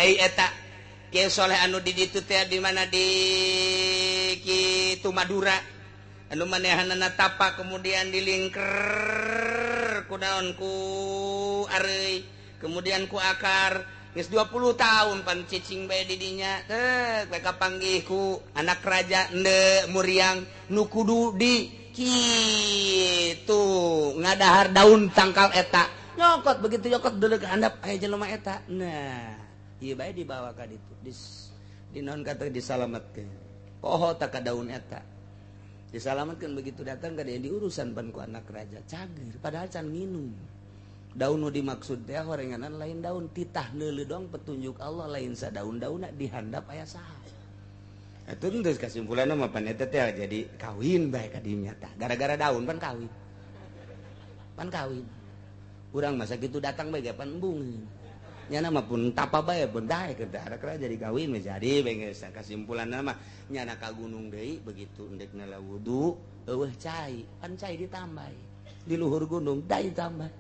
Kiai eta Kiai Soleh anu di ditu teh di mana di kitu Madura anu manehanana tapa kemudian dilingker ku daun ku areuy kemudian ku akar geus 20 tahun pan cicing bae di dinya teh bae kapanggih ku anak raja ende muriang nu kudu di kitu ngadahar daun tangkal eta nyokot begitu nyokot deuleu ka handap aya jelema eta nah ieu bae dibawa ka ditu di naon kata disalametkeun poho tak ka daun eta disalametkeun begitu datang ka dia diurusan pan ku anak raja cager padahal can minum daun nu dimaksud teh horenganan lain daun titah neuleuh doang petunjuk Allah lain sadaun-daunna dihandap aya saha atuh geus kasimpulanna mah pan eta teh jadi kawin bae ka dinya tah gara-gara daun pan kawin urang masa gitu datang bae pan embung nyana mah pun tapa bae pun daek gara-gara jadi kawin mah jadi bae geus kasimpulanna mah nyana ka gunung deui begitu endek nala wudu eueuh cai pan cai ditambah di luhur gunung dai tambah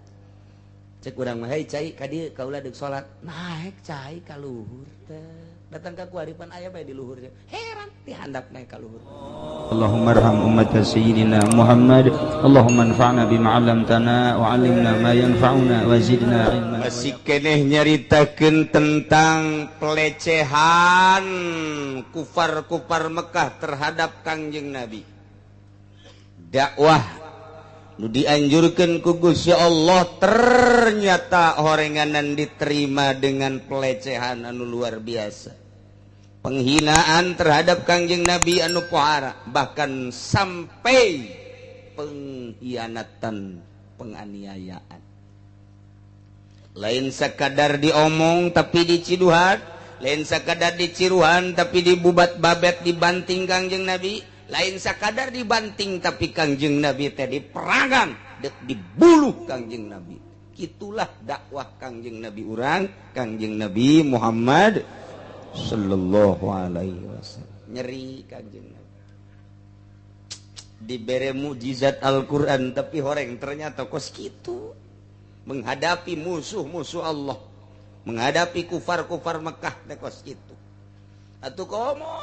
cek urang mah hei cai ka dieu kaula deuk salat naek cai ka luhur teh datang ka kuaripan aya bae di luhur heran dihandap naek ka luhur. Allahumma arham ummat sayyidina Muhammad Allahumma anfa'na bima 'allamtana wa 'allimna ma yanfa'una wa zidna ilma. Masih keneh nyaritakeun tentang pelecehan kufar-kufar Mekah terhadap Kangjeng Nabi. Dakwah nu dianjurkan ku Gusti Allah ternyata horenganan diterima dengan pelecehan anu luar biasa, penghinaan terhadap Kangjeng Nabi anu pohara, bahkan sampai pengkhianatan, penganiayaan. Lain sekadar diomong tapi diciduhan, lain sekadar diciruhan tapi dibubat babet dibanting Kangjeng Nabi, lain sakadar dibanting tapi Kangjeng Nabi teh diperangan, dibuluh Kangjeng Nabi. Itulah dakwah Kangjeng Nabi urang, Kangjeng Nabi Muhammad sallallahu alaihi wasallam. Nyeri Kangjeng Nabi. Dibere mukjizat Al-Qur'an tapi horeng ternyata kos kitu menghadapi musuh-musuh Allah, menghadapi kufar-kufar Mekah teh kos kitu. Atuh komo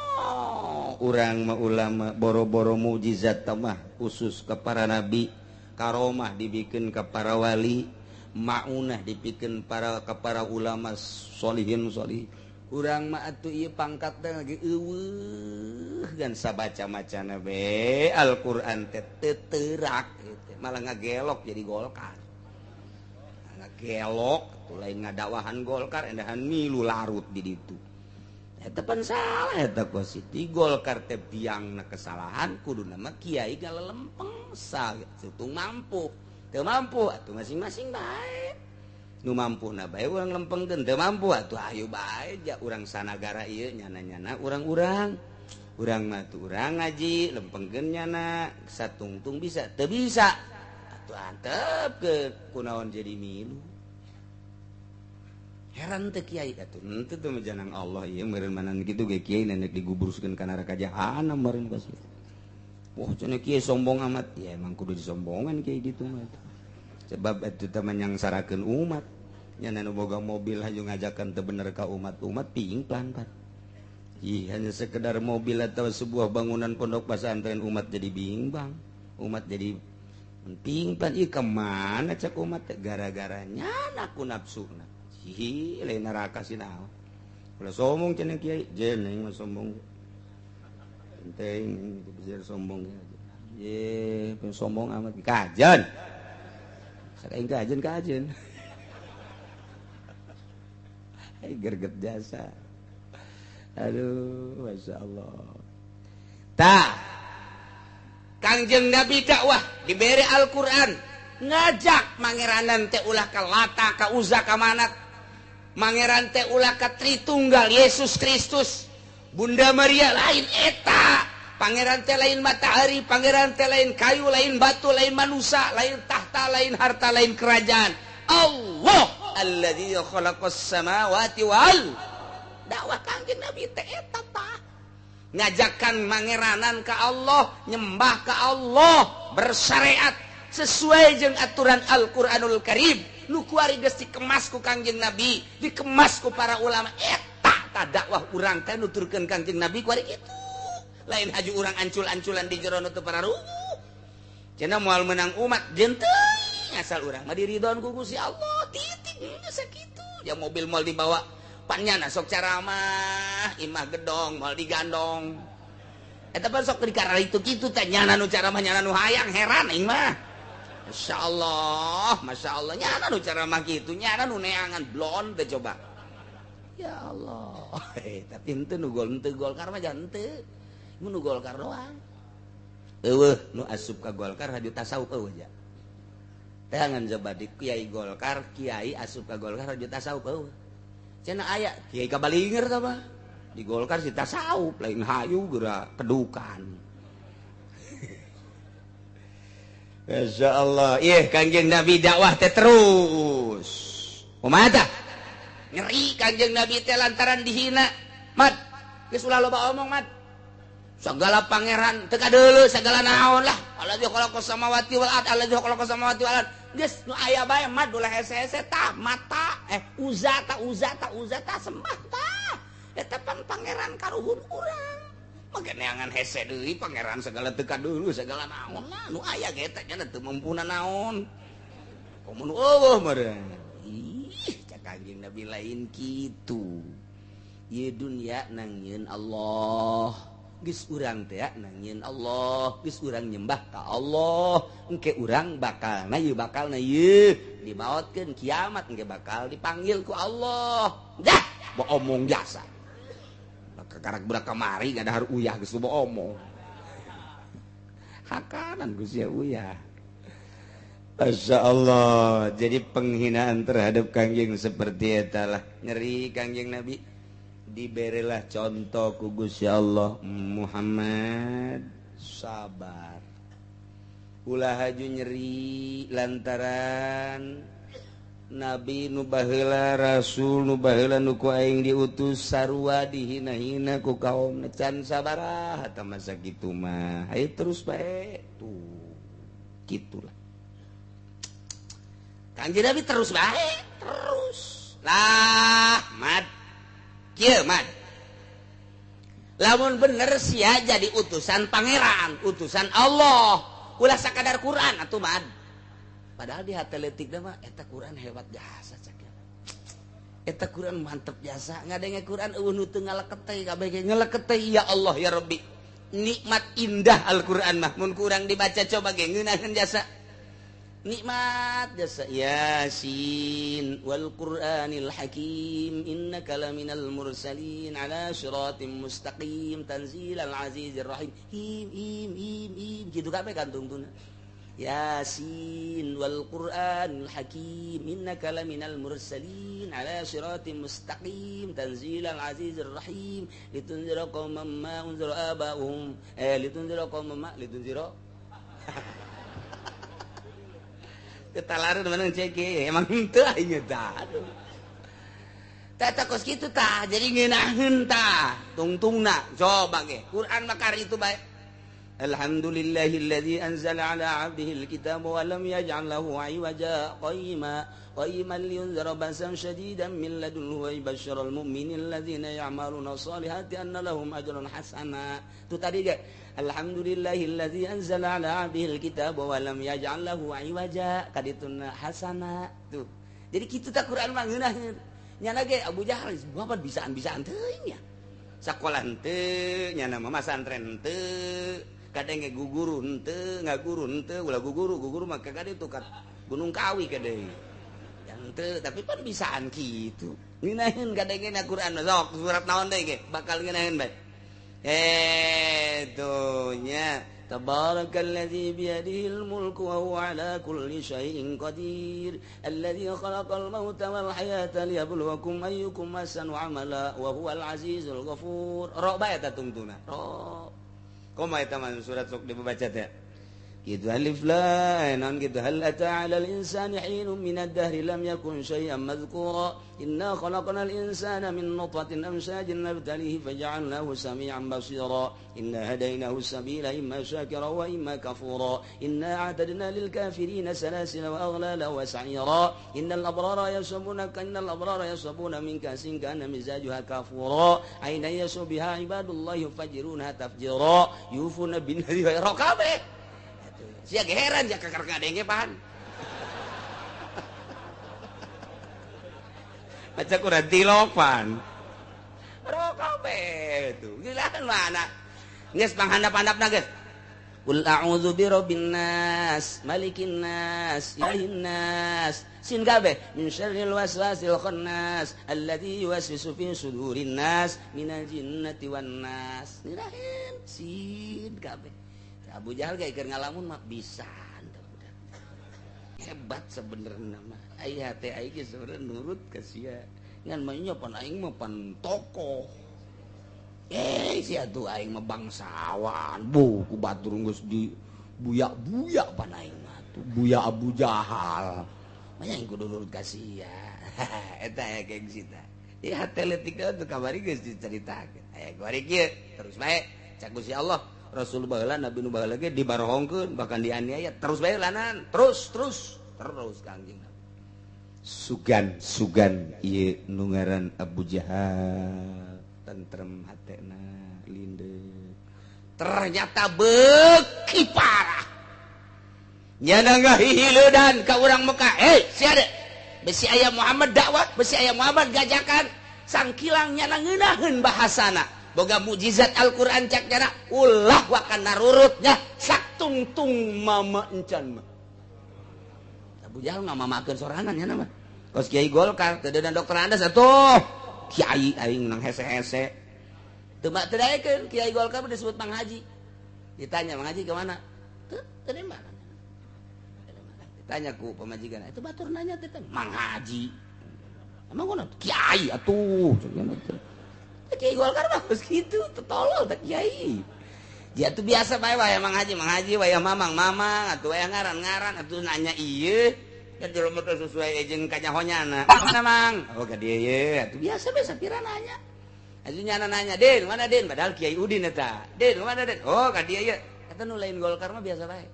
urang mah ulama boro-boro mukjizat mah khusus ke para nabi, karomah dibikin ke para wali, maunah dibikin para ke para ulama solihin solih. Urang mah atuh ieu pangkat teh lagi eueuh gan sabaca-macana be Al-Qur'an teh teu teurak gitu. Malah ngagelok jadi Golkar. Ngagelok tuh lain ngadakwahan Golkar endahan milu larut di ditu. Eta pan salah eta positif Golkar teh biangna kesalahan kuduna mah kiai galelempeng satung mampu teu mampu atuh masing-masing bae nu mampuna bae urang lempengkeun teu mampu atuh ayo bae ja urang sanagara ieu nyana-nyana urang-urang urang mah tuh urang ngaji lempengkeun nyana satungtung bisa teu bisa atuh antep ke kunaon jadi milu. Heran teh kiai atuh henteu teh janang Allah ieu meureun manan kitu ge kiai nenek digubruskeun ka neraka jahanam meureun pasti. Wah cenah kiai sombong amat ya emang kudu disombongan kiai gitu mah. Sebab atuh teh menyangsarakeun umat. Nya nu boga mobil hayu ngajakan teu bener ka umat-umat pingplan pan. Ih hanya sekedar mobil atau sebuah bangunan pondok pesantren umat jadi bimbang. Umat jadi pingplan ieu ka mana cak umat teh gara-gara nyana ku nafsuna. Hi, lain neraka sih naon. Ulah sombong cenah kiai, jeneng mah sombong. Penting bisa sombong ya. Ye, sombong amat kajen. Sakaing kajen kajen. Hai gerget jasa. Aduh, Masya Allah. Tah. Kangjeng Nabi dakwah diberi Al-Qur'an, ngajak mangeranan teh ulah ka Lata, ka Uzza, ka Manat. Mangeran teh ulah ka Tritunggal Yesus Kristus, Bunda Maria lain eta, pangeran teh lain matahari, pangeran teh lain kayu, lain batu, lain manusia, lain tahta, lain harta, lain kerajaan. Allah alladzi khalaqas samawati wal dakwah Kangjeng Nabi teh eta tah. Ngajakan mangeranan ka Allah, nyembah ka Allah, bersyariat sesuai jeung aturan Al-Qur'anul Karim. Nu kuari geus dikemas ku Kangjeng Nabi, dikemas ku para ulama. Eta Tah dakwah urang teh nuturkeun Kangjeng Nabi kuari kitu. Lain haju urang ancul-anculan di jero nu teu pararuguh. Cenah moal menang umat jeung teuing asal urang mah diridhoan ku Gusti Allah. Titik geus sakitu. Ya mobil moal dibawa panyana sok caramah, imah gedong moal digandong. Eta pan sok dikara itu kitu teh nyana nu caramah nyana nu hayang heran aing mah. Masya Allah, Masya Allah, nyana nu ceramah gitu, nyana nu neangan blon teh coba. Ya Allah, tapi henteu nu gol henteu Golkar mah jangan henteu, nu Golkar doang. Eueuh nu asup ka Golkar haju tasawuf eueuh ja. Teangan coba di kiai Golkar, kiai asup ka Golkar haju tasawuf eueuh. Cenah aya kiai kabalinger tah mah. Di Golkar si tasawuf lain hayu geura kedukan. Masya Allah, iya Kangjeng Nabi dakwah teh terus. Kumaha tah? Nyeri Kangjeng Nabi teh lantaran dihina. Mat, geus ulah loba omong mat. Segala pangeran teu kadeuleu segala naon lah. Allazi khalaqas samawati wal ard, allazi khalaqas samawati wal ard. Geus nu aya bae mat ulah hese-hese tah mata uza ta uza ta uza ta sembah tah. Eta pan pangeran karuhun urang. Neangan hese deui pangeran segala teu kadeuleu segala naon lah nu aya ge eta nya teu mampuna naon. Komo nu eueuh meureun. Ih, cak Kangjeng Nabi lain kitu. Ieu dunya nangieun Allah. Geus urang teh nangieun Allah, geus urang nyembah ka Allah. Engke urang bakalna ieu bakalna ieu dimaotkeun kiamat engke bakal dipanggil ku Allah. Dah, omong jasa. Karak budak kamari gak ada uyah geus loba omong. Hakanan geus ya uyah. Masya Allah. Jadi penghinaan terhadap Kangjeng seperti eta lah. Nyeri Kangjeng Nabi. Diberilah contoh ku Gusti Allah, Muhammad sabar. Ulah haju nyeri lantaran Nabi nu baheula, Rasul nu baheula nu ku aing diutus sarua dihina-hina ku kaum can sabaraha tah masa kitu mah. Ayo terus bae tuh. Gitulah. Kanjeng Nabi terus bae, terus. Lah, mat. Kieu mat. Lamun bener sia jadi utusan pangeran, utusan Allah. Ulah sakadar Quran atuh mat. Padahal di hati leutikna mah eta Quran hebat jasa cak. Eta Quran mantep jasa, ngadenge Quran eueuh nu teu ngaleket kabeh ge ngaleket ya Allah ya Rabbi. Nikmat indah Al-Quran mah mun kurang dibaca coba ge ngeunaheun jasa. Nikmat jasa Yasin wal Qur'anil Hakim innaka laminal mursalin ala siratim mustaqim tanzilal azizir rahim. Him him him him kitu kabeh kantungtuna. Yasin wal Qur'anil Hakim innaka laminal mursalin ala siratim mustaqim tanzilal azizir rahim litunzira qauman ma unzira aba'uhum litunzira qauman ma litunzira ketalaran mana cek emang henteu aing tah aduh tah kos kitu tah jadi ngeunaheun tah tungtungna coba ge Quran mah kari itu bae. Alhamdulillahilladzi anzala ala 'abdihi alkitaba wa lam yaj'al lahu 'iwaja qayyima qayyiman liyunzira ba'san shadidan min ladunhu wa yubashshiral mu'minina alladzina ya'maluna sholihati anna lahum ajran hasana. Itu tadi ge alhamdulillahilladzi anzala ala 'abdihi alkitaba wa lam yaj'al lahu 'iwaja kadituna hasana. Tuh. Jadi kitu tah Quran mah ngeunaheun. Nyana ge Abu Jahal bapak bisaan-bisaan teuing nya. Sakola henteu, nyana mah masantren henteu. Kadang ge guguru henteu, ngaguru henteu, ulah guguru, guguru mah kade itu ka Gunung Kawi kade. Yang henteu, tapi pan bisaan kitu. Ngeunaheun kadang na Quran sok surat naon deui ge bakal ngeunaheun bae. Tuh nya Tabarakalladzi biyadihil mulku wa huwa ala kulli syai'in qadir alladzi khalaqal mauta wal hayata liyabluwakum ayyukum ahsanu amala wa huwal azizul ghafur. Ro bae eta tungtuna. Ro. Kumaha eta mah surat sok dibaca teh. Gitu alif lam non gitu hal ata 'alal insani hinun minad dahri lam yakun syai'an madhkura inna khalaqnal insana min nutfatin amshajin nabtalihi faja'alnahu sami'an basira inna hadainahu sabila imma syakira wa imma kafura inna a'tadna lil kafirina salasila wa aghlala wa sa'ira innal abrara yashrabuna min kasin kana mizajuha kafura aina yasbiha ibadullahi yufajiruna tafjira yufuna bin nadri wa raqabe. Sia heran ya kakar ngadenge pan. Maca kurang tilopan. Rokabe tuh. Gila mana? Geus panghandap-handapna geus. Qul a'udzu birabbin nas, malikin nas, ilahin nas. Sin kabeh min syarril waswasil khannas alladzi yuwaswisu fi sudurin nas minal jinnati wan nas. Nirahin sin kabeh. Abu Jahal gak keur ngalamun mah bisa hebat sebenarnya mah aya teh aing sebenarnya nurut ka sia ngan mah nya pan aing mah pan tokoh sia tuh aing mah bangsawan bu ku batur geus di buyak-buyak pan aing mah tuh buya Abu Jahal mah aing kudu nurut ka sia eta aya gengsi tah ieu hate leutik teh kamari geus dicaritakeun aya kuari kieu terus bae cak Gusti Allah Rasul baheula Nabi nu baheula ge dibarohongkeun bahkan dianiaya terus bae lanan terus terus terus Kangjeng Nabi sugan sugan ieu nu ngaran Abu Jahal tentrem hatena lindeuk ternyata beuki parah nyana ngahihileudan ka urang Mekah sia de besi aya Muhammad dakwah besi aya Muhammad gajakan sangkilang nyana ngeunaheun bahasana boga mukjizat Al-Qur'an cak nyana ulah wakan narurutnya saktungtung mama encan mah Abu Jahal ngamamakeun sorangan nya mah kos kiai Golkar teu dan dokter Andas atuh kiai aing nang hese-hese teu mah teu daekeun kiai Golkar disebut Mang Haji ditanya Mang Haji ke mana teu teu mana ditanya ku pamajikan itu batur nanya teh Mang Haji emang kunaon kiai atuh Kiai Golkar mah geus kitu, tolol teh kiai. Dia tuh biasa bae wae Mang Haji wayah mamang mamang atuh wayah ngaran-ngaran atuh nanya ieu kan jelema teh sesuai jeung kanyahonyana. Mana Mang? Oh ka dieu ye atuh biasa bae sapira nanya. Atuh nyana nanya, "Din, mana Din?" Padahal Kiai Udin eta. "Din, mana Din?" "Oh, ka dieu ye." Eta nu lain Golkar mah biasa bae.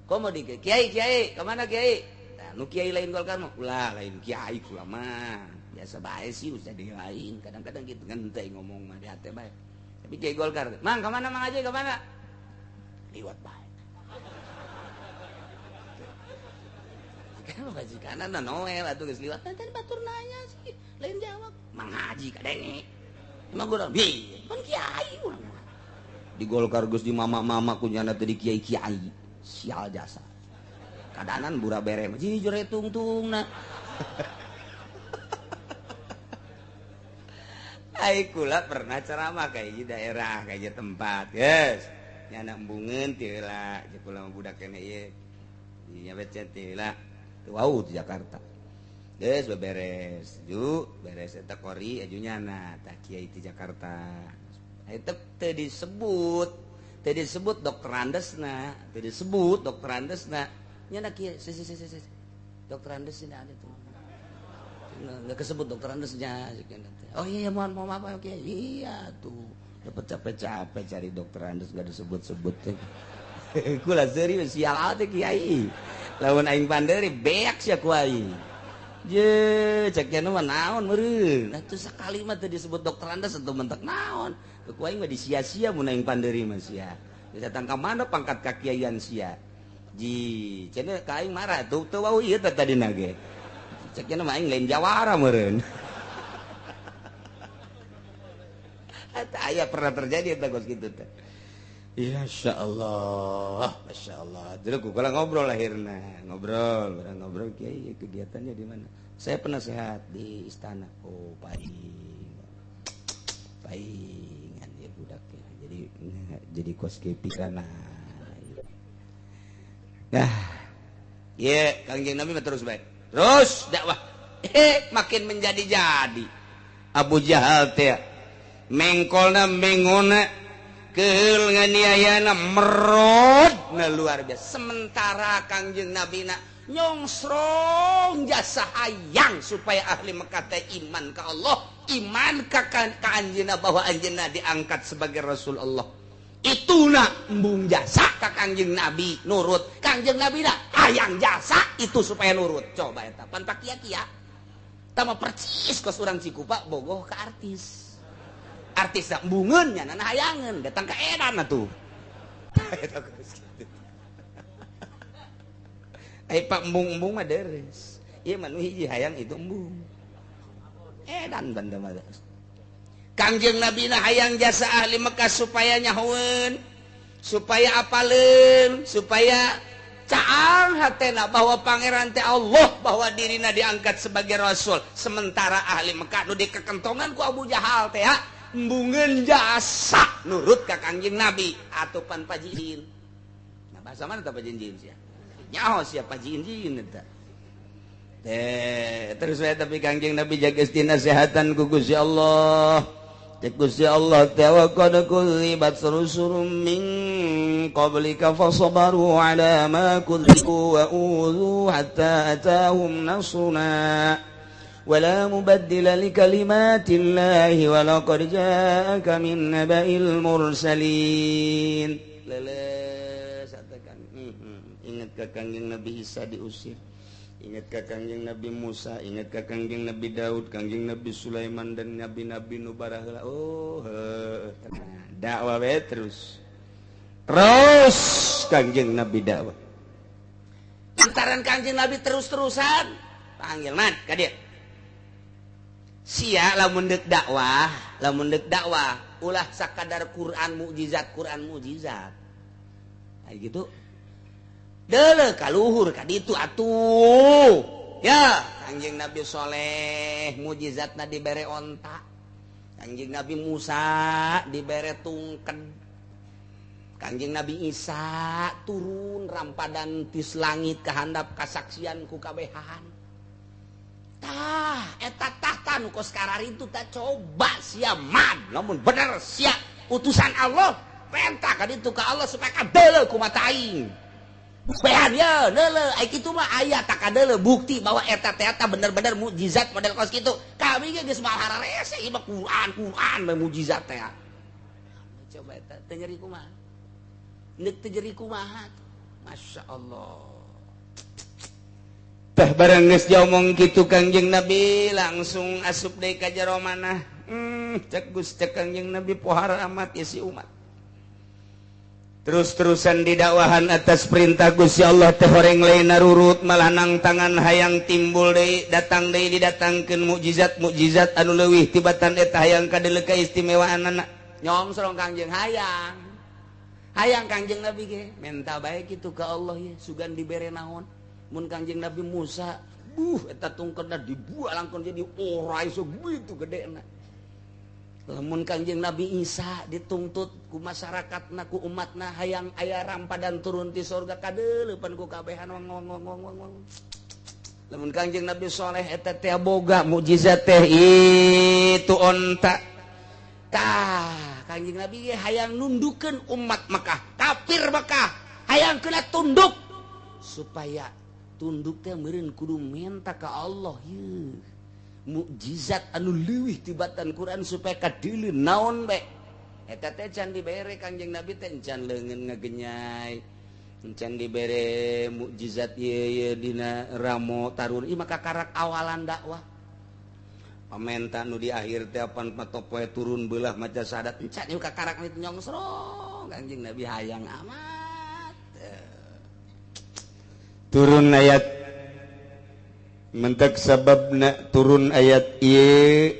Komo di Kiai, Kiai, ka mana Kiai? Nah, nu kiai lain Golkar mah ulah lain kiai kula mah. Biasa bae sih usah lain kadang-kadang gitu ngenteng ngomong mah di hati bae tapi kiai Golkar Mang ka mana Mang Haji ka mana liwat bae kan majikanna Noel atuh geus liwat tadi batur nanya sih lain jawab Mang Haji kadenge emang gua bi kan kiai urang di Golkar geus di mama-mama kunyana teh di kiai-kiai sial jasa kadanan bura bere mah jujur tungtungna. Ai kula pernah ceramah kayak di daerah kayak di tempat yes nyana embungeun teu heula jeung kula mah budak keneh ieu nya becet teu heula teu wau di Jakarta geus beberes ju beres eta kori aju nyana tah kiai di Jakarta eta teu disebut dokter Andesna teu disebut dokter Andesna nyana kiai si dokter Andesna ada tuh nggak kesebut dokter Andesnya. Oh iya mohon maaf oke iya tuh dapat capek-capek cari dokter Andes nggak disebut-sebut. Kula serius sial teh kiai lamun aing panderi beak sia ku aing je cek nya mah naon meureun atuh sakali mah teu disebut dokter Andes atuh mentek naon ku aing mah disia-sia mun aing panderi mah sia datang ka mana pangkat kakiaian sia ji cenah ka aing marah tuh teu wau ieu teh tadina ge ceknya mah aing lain jawara meureun. Eta aya pernah terjadi eta kos kitu teh. Ya insyaallah, masyaallah. Dulu kula ngobrol akhirna, ngobrol, barang ngobrol kiai kegiatannya di mana? Saya penasehat di istana. Oh, paling. Palingan ya budak ya. Jadi kos pikiran. Nah, ye Kangjeng Nabi terus baik. Terus dakwah. Makin menjadi-jadi. Abu Jahal teh mengkolna mengona keheul nganiayana merod Nah, luar biasa. Sementara Kangjeng Nabi na nyongsrong jasa hayang supaya ahli Mekah teh iman ka Allah, iman ka ka anjeunna bahwa anjeunna diangkat sebagai Rasul Allah. Itu na embung jasa ka Kangjeng Nabi nurut. Kangjeng Nabi na hayang jasa itu supaya nurut. Coba eta pan pakia-kia. Tama percis kos urang Cikupa bogoh ka artis. Artis na embungeun nya na hayangeun datang ka edan atuh. Eta geus kitu. Ai pak embung-embung mah deres. Ieu mah nu hiji hayang itu embung. Edan banda mah. Kangjeng Nabi na hayang jasa ahli Mekah supaya nyahoeun, supaya apaleun, supaya caang hatena bahwa pangeran teh Allah, bahwa dirina diangkat sebagai rasul. Sementara ahli Mekah nu dikekentongan ku Abu Jahal teh embungeun jasa nurut ka Kangjeng Nabi atuh pan pajiin. Nah bahasa mana tah pajiin sia? Nyaho sia pajiin eta. Teh terus we tapi Kangjeng Nabi jaga nasehatan ku Gusti Allah. Cek Gusti Allah teh wa qad kudzibat rusulun min qablika fasabaru ala ma kudzibu wa udzu hatta atahum nasruna wala mubaddila likalimatillahi wa laqad ja'aka min naba'il mursalin. Leles katakan ingat ka Kangjeng Nabi Isa diusir, ingat ka Kangjeng Nabi Musa, ingat ka Kangjeng Nabi Daud, Kangjeng Nabi Sulaiman dan nabi-nabi nu baraheula. Oh heuh, dakwah we terus. Terus Kangjeng Nabi dakwah. Lantaran Kangjeng Nabi terus-terusan panggil man ka dieu. Sia lamun deuk dakwah, ulah sakadar Quran mukjizat, Quran mukjizat. Nah, gitu. Deuleu kaluhur ka ditu atuh. Ya, Kangjeng Nabi Soleh mukjizatna dibere onta. Kangjeng Nabi Musa dibere tungken. Kangjeng Nabi Isa turun rampadan tis langit kahandap kasaksian ku kabehan. Tah, eta tahta nu kos kararitu tah coba sia man, lamun bener sia utusan Allah, perintah ka ditu ka Allah supaya kadeuleu ku mata aing. Behan ya, deuleu, ai kitu mah aya tak kadeuleu bukti bahwa eta teh eta bener-bener mukjizat model kos kitu. Kami ge geus mahararese ieu mah Quran, Quran mah mukjizat teh. Coba eta teu nyeri kumaha? Neuk teu nyeri kumaha? Masya Allah. Tah barang geus diomong kitu Kangjeng Nabi langsung asup deui ka jero manah. Cek Gus cek Kangjeng Nabi pohara amat isi umat. Terus-terusan didakwahan atas perintah Gusti Allah teh horeng lain narurut malah nang tangan hayang timbul deui datang deui didatangkeun mukjizat-mukjizat anu leuwih tibatan eta hayang kadeuleu kaistimewaanana. Nyongsrong Kangjeng hayang. Hayang Kangjeng Nabi ge menta bae kitu ka Allah ye sugan dibere naon. Mun Kangjeng Nabi Musa eta tungkedna dibuang langkon jadi ora iso gitu gedena. Lamun Kangjeng Nabi Isa dituntut ku masyarakatna ku umatna hayang aya rampadan turun ti sorga kadeuleupan ku kabehan wong wong wong wong wong. Lamun Kangjeng Nabi Soleh eta teh boga mukjizat teh itu onta. Tah Kangjeng Nabi ge hayang nundukeun umat Mekah, kafir Mekah, hayang kena tunduk supaya tunduk teh meureun kudu menta ka Allah yeuh. Mukjizat anu leuwih tibatan Quran supaya kadeuleu naon bae. Eta teh can dibere Kangjeng Nabi teh can leungeun ngagenyai. Can dibere mukjizat ieu ieu dina ramo tarun ieu maka karak awalan dakwah. Pamenta nu di akhir teh apan patopoe turun beulah maca syahadat can ieu kakarak itu nyongsrong Kangjeng Nabi hayang amat. Turun ayat mentek sababna turun ayat ieu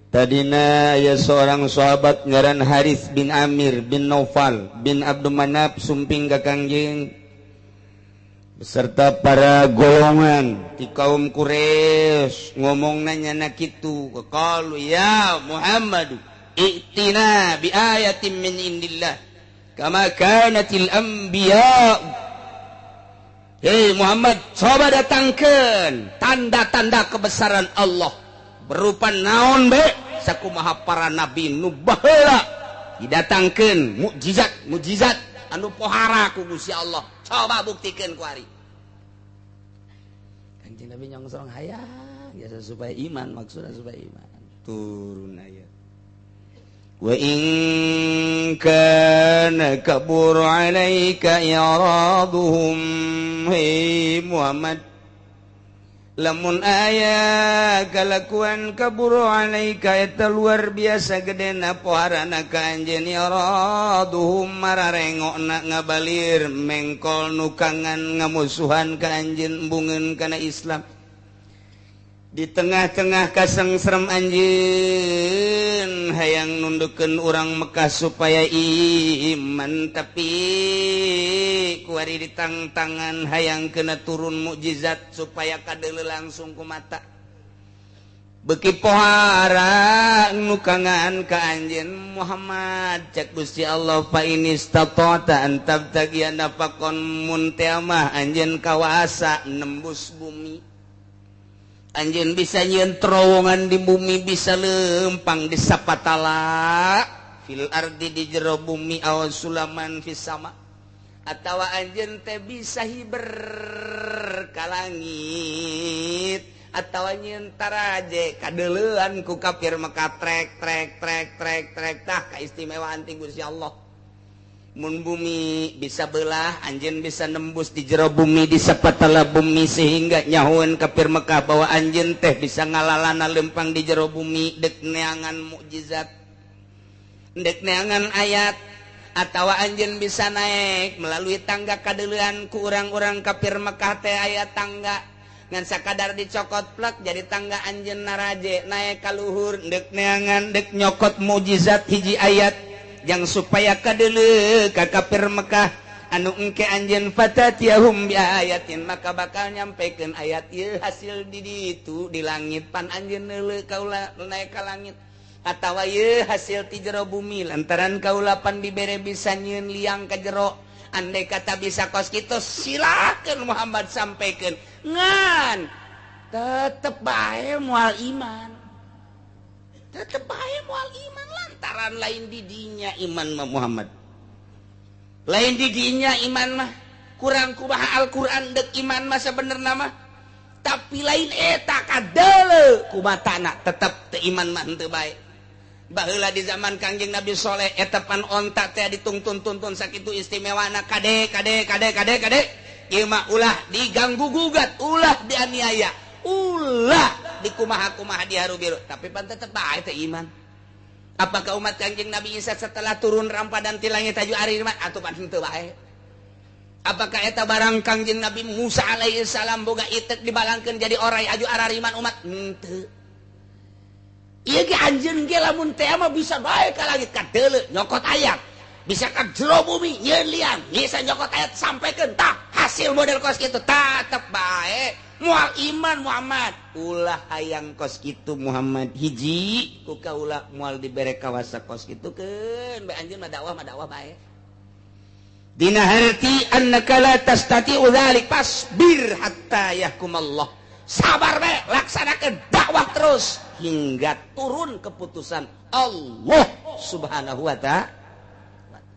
tadina aya seorang sahabat ngaran Haris bin Amir bin Naufal bin Abdul Manaf sumping ka Kangjeng beserta para golongan di kaum Quraisy ngomongna nyana kitu qalu ya Muhammad i'tina bi ayatin min indillah kama kanatil anbiya. Hei Muhammad, coba datangkan tanda-tanda kebesaran Allah berupa naon be sakumaha para nabi nu baheula didatangkeun mukjizat mukjizat. anu pohara ku Gusti Allah. Coba buktikeun ku ari. Kanjeng Nabi nyongsong hayang biasa supaya iman, maksudnya supaya iman. Turun ayat. Wa in kana kabur 'alaika i'raduhum, hey Muhammad, lamun aya kalakuan kabur 'alaika eta luar biasa gedena poharana ka anjeun, i'raduhum mararengokna ngabalir mengkol nukangan ngamusuhan ka anjeun embungeun kana Islam. Di tengah-tengah kasengserem anjeun hayang nundukeun urang Mekah supaya iman, tapi kuari ditangtangan hayang kena turun mukjizat supaya kadeuleu langsung ku mata. Beuki pohara nukangan ka anjeun Muhammad, cek Gusti Allah fa inistata'ta an tabtagiya nafaqon mun teh mah anjeun kawasa nembus bumi. Anjeun bisa nyieun terowongan di bumi, bisa lempang di sapatala fil ardi di jero bumi aw sulaman fis sama, atawa anjeun teh bisa hiber ka langit, atawa nyieun taraje kadeuleuan ku kafir Mekah trek trek trek trek trek. Tah kaistimewaan ti Gusti Allah. Mun bumi bisa belah, anjeun bisa nembus di jero bumi, di sapatala bumi, sehingga nyahueun kafir Mekah bahwa anjeun teh bisa ngalalana lempang di jero bumi dek neangan mukjizat, dek neangan ayat, atawa anjeun bisa naik melalui tangga kadeuleuan ku urang-urang kafir Mekah teh aya tangga ngan sakadar dicokot plek jadi tangga anjeun naraje naik ka luhur dek neangan dek nyokot mukjizat hiji ayat yang supaya kadeuleu ka kafir Mekah anu engke anjeun fatatiyahum bi ayatin, maka bakal nyampekeun ayat ieu hasil di ditu di langit pan anjeun neuleu kaula naik ka langit, atawa ieu hasil ti jero bumi lantaran kaula pan dibere bisa nyieun liang ka jero. Andai kata bisa kos kitu silakeun Muhammad sampaikan, ngan tetep bae moal iman, tetep bae moal iman lantaran lain didinya iman mah Muhammad, lain didinya iman mah kurang kumaha Al-Qur'an dek iman mah sebenerna mah, tapi lain eta kadeuleu kumatana tetep teu iman mah henteu bae. Baheula di zaman Kangjeng Nabi Soleh eta pan onta teh ditungtun-tuntun sakitu istimewana, kade kade kade kade kade ieu mah ulah diganggu gugat, ulah dianiaya, ulah dikumaha-kumaha diharu biru, tapi pan tetep bae teu iman. Apakah umat Kangjeng Nabi Isa setelah turun rampadan ti langit taju ari iman atuh pan henteu bae? Apakah eta barang Kangjeng Nabi Musa alaihi salam boga itek dibalangkeun jadi orai aju arariman umat? Henteu. Ieu ge anjeun ge lamun teh mah bisa bae ka langit kadeuleu nyokot ayat, bisa ka jero bumi nyieun liang, bisa nyokot ayat sampaikan tah hasil model kos kitu tetep bae moal iman Muhammad. Ulah hayang kos kitu Muhammad, hiji ku kaula moal dibere kawasa kos kitu keun bae anjeun mah dakwah bae. Dina harti annaka la tastati'u dzalik fasbir hatta yahkumallah. Sabar bae, laksanakeun dakwah terus hingga turun keputusan Allah Subhanahu wa ta'ala.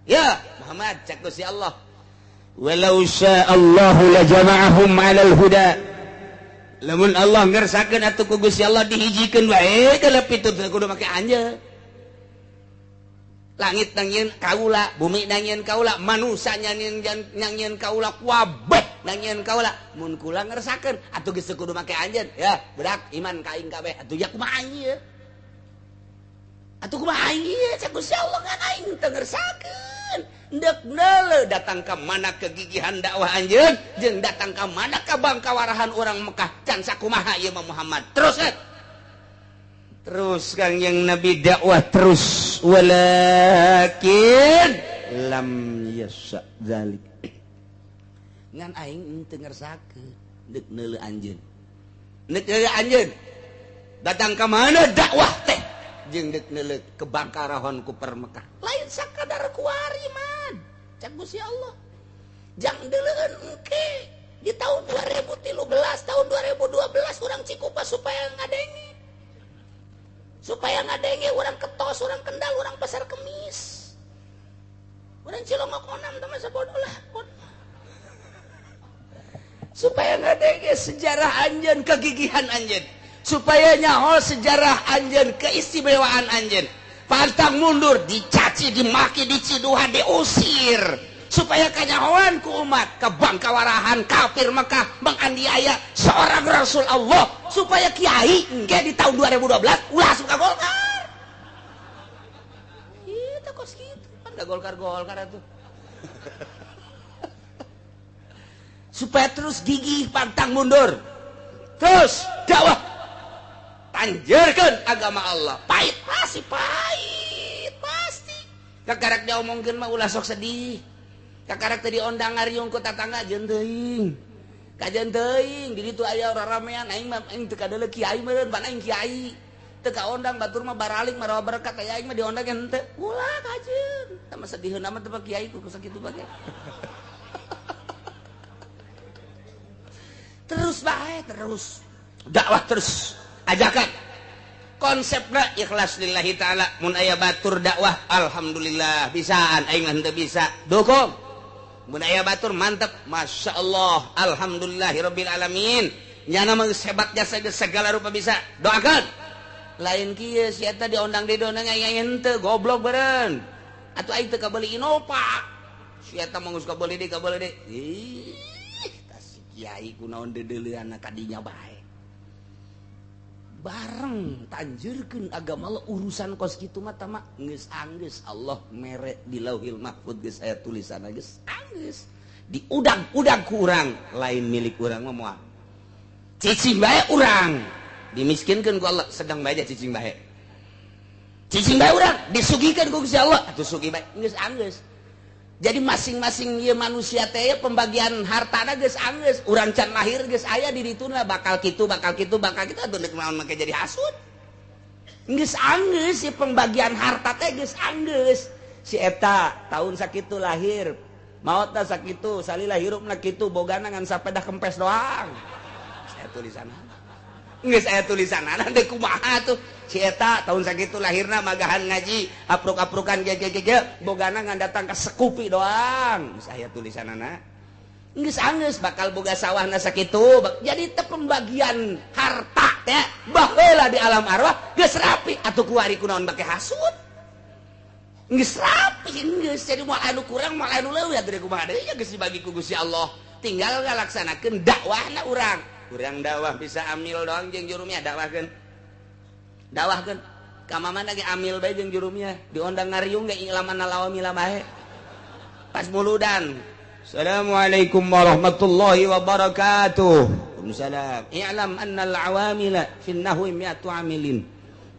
Ya Muhammad, cek Gusti Allah, walau sya'allahu la jama'ahum 'alal huda. Lamun Allah ngersakeun atuh ku Gusti Allah dihijikeun wae kalep itu kudu make anjeun. Langit nangieun kaula, bumi nangieun kaula, manusia nangieun kaula, kuabeh nangieun kaula. Mun kula ngersakeun atuh geus kudu make anjeun. Ya, budak iman ka aing kabeh. Atuh ya kumaha aing ieu? Atuh kumaha aing ieu? Cek Gusti Allah ngan aing teu ngersakeun. Ndek neuleuh datang ka mana kegigihan dakwah anjeun, jeung datang ka mana ka bangkawarahan urang Mekah. Can sakumaha ieu mah Muhammad. Terus eh. Terus Kangjeng Nabi dakwah terus, walakin lam yasha dzalik. Ngan aing teu ngersakeun deuk neuleuh anjeun. Deuk neuleuh anjeun. Datang ka mana dakwah teh jeung deuk neuleuh kebangkarahon ku Mekah. Lain sakadar kuari man. Cak Gusti Allah. Jang deuleueun engke di tahun 2013, tahun 2012 urang Cikupa supaya ngadenge. Supaya ngadenge orang Ketos, orang Kendal, orang Pasar Kemis. Urang Cilongok onam teh masa bodoh lah. Supaya ngadenge sejarah anjeun, kegigihan anjeun, supaya nyaho sejarah anjeun, keistimewaan anjeun. Pantang mundur, dicaci, dimaki, diciduhan, diusir, supaya kanyahoan ku umat kebangkawarahan kafir Mekah menganiaya seorang Rasul Allah, supaya kiai engke di tahun 2012 ulah suka Golkar. Itu kos kitu kan da Golkar-Golkar atuh. Supaya terus gigih, pantang mundur, terus dakwah, tanjerkeun agama Allah. Pahit pasti, pahit pasti. Kakarak diomongkeun mah ulah sok sedih. Kakarak teu diondang ngariung ku tatangga jeung teuing. Kajeun teuing di ditu aya raramean aing mah aing teu kadeuleu kiai meureun pan aing kiai. Teu kaondang batur mah baralik marawa berkat aya aing mah diondang henteu. Ulah kajeun. Tah mah sediheun amat teh kiai ku sakitu bae. Terus bae, terus dakwah, terus ajakan konsepna ikhlas lillahi ta'ala. Mun aya batur dakwah alhamdulillah bisaan, aing mah henteu bisa dukung. Mun aya batur mantep, masya Allah, alhamdulillahirabbil alamin. Nyana mah geus hebat jasa geus segala rupa bisa, doakan. Lain kieu si eta diondang didonang aing henteu goblok beureun. Atuh aing teu kabeuli Innova. Si eta mah geus kabeuli deui kabeuli deui. Ih, tas kiai kunaon deudeuleunna kadinya bae. Bareng tanjurkeun agama Allah urusan kos kitu mah tama geus anggeus Allah mere di Lauhil Mahfud geus aya tulisanna geus anggeus diudag-udag ku urang lain milik urang mah moal cicing bae urang dimiskinkeun ku Allah sedang bae cicing bae urang disugihkeun ku Gusti Allah atuh sugih bae geus anggeus. Jadi masing-masing ieu manusia teh pembagian hartana geus anggeus, urang can lahir geus aya di dituna bakal kitu bakal kitu bakal kitu atuh deuk naon make jadi hasud. Geus anggeus si pembagian harta teh geus anggeus. Si eta tahun sakitu lahir, maotna sakitu, salila hirupna kitu, bogana ngan sapedah kempes doang. Saya tulisanna. Geus aya tulisanna deuk kumaha tuh. Si eta tahun sakitu lahirna magahan ngaji, apruk-aprukan ge bogana ngan datang ka sekupi doang. Geus aya tulisanana. Geus anggeus bakal boga sawahna sakitu. Jadi teh pembagian harta teh baheula di alam arwah geus rapi atuh kuari kunaon bake hasud. Geus rapi geus jadi moal anu kurang moal anu leuwih atuh kumaha deui geus dibagi ku Gusti Allah. Tinggal ngalaksanakeun dakwahna urang. Urang dakwah bisa amil doang jeung jurumnya dakwahkeun. Dakwahkeun ka mamana ge amil bae jeung jurumnya diondang ngariung ge ilaman lawamila bae. Pas muludan. Assalamualaikum warahmatullahi wabarakatuh. Waalaikumsalam. I'lam annal awamila fin nahwi mi'atu amilin.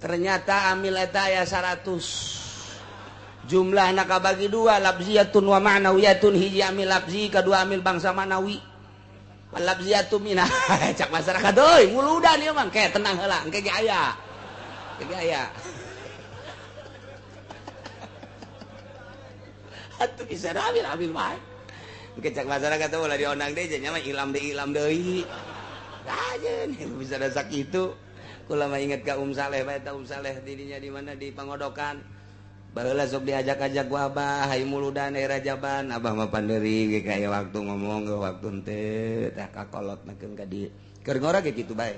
Ternyata amil eta aya 100. Jumlahna kabagi dua, lafziyatun wa ma'nawiyatun. Hiji amil lafzi, kadua amil bangsa ma'nawi. Lafziyatu minah cak masyarakat euy muludan ieu mah ke tenang heula engke ge aya. Ge aya. Atuh bisa amil bae. Engke cak masyarakat teh ulah diondang deui nya mah ilam deui. Kajeun bisa da sakitu. Kula mah inget ka Saleh bae ta Saleh didinya di mana di Pangodokan. Baheula sok diajak-ajak ku abah hayu muludan aya rajaban abah mah pandeuri ge kaya waktu ngomong ge waktu henteu tah kakolot nakeun ka dieu. Keur ngora ge kitu bae.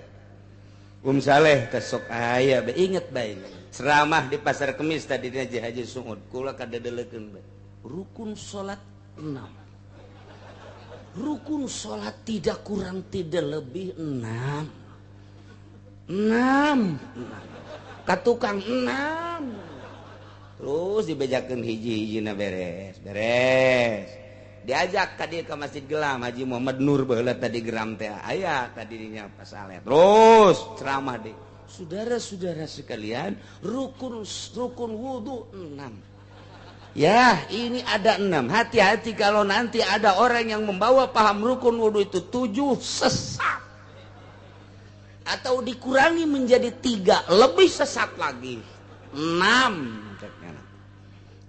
Saleh teh sok aya bae inget bae. Ceramah di Pasar Kemis tadi dina Haji Sungud kula kadedelekeun bae. Rukun salat 6. Rukun salat tidak kurang tidak lebih 6. 6. Ka tukang 6. Terus dibejakeun hiji-hijina beres, beres. Diajak ka dieu ka Masjid Gelam Haji Muhammad Nur baheula tadi geram teh aya tadi dinya Pak Saleh. Terus ceramah deui. Saudara-saudara sekalian, rukun wudu 6. Ya, ini ada 6. Hati-hati kalau nanti ada orang yang membawa paham rukun wudu itu 7 sesat. Atau dikurangi menjadi 3, lebih sesat lagi. 6.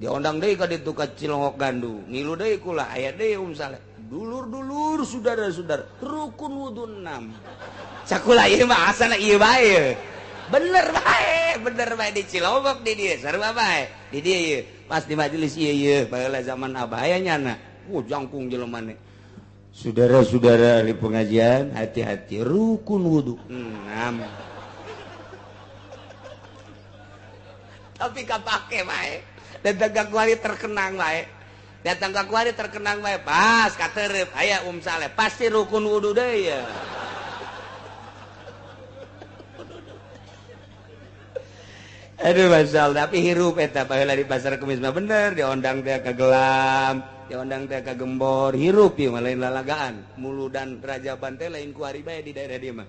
Diondang deui ka ditu ka Cilongok Gandu. Ngilu deui kula aya deui Saleh. Dulur-dulur saudara-saudara, rukun wudu 6. Cakula ieu mah asana ieu bae. Bener bae di Cilobok di dieu sarua bae. Di dieu ieu pas di majelis ieu ieu baheula zaman abah aya nyana. Jangkung jelema ne. Saudara-saudara ahli pengajian, hati-hati rukun wudu. Tapi kapake bae. Datang ka kuari terkenang bae. Datang ka kuari terkenang bae. Pas katerep aya Saleh pasti rukun wudu deui ya. Aduh masal tapi hirup eta baheula di pasar Kemis mah bener diondang teh ka gelam, diondang teh ka gembor, hirup ieu mah lain lalagaan. Muludan Rajaban teh lain kuari bae di daerah dieu mah.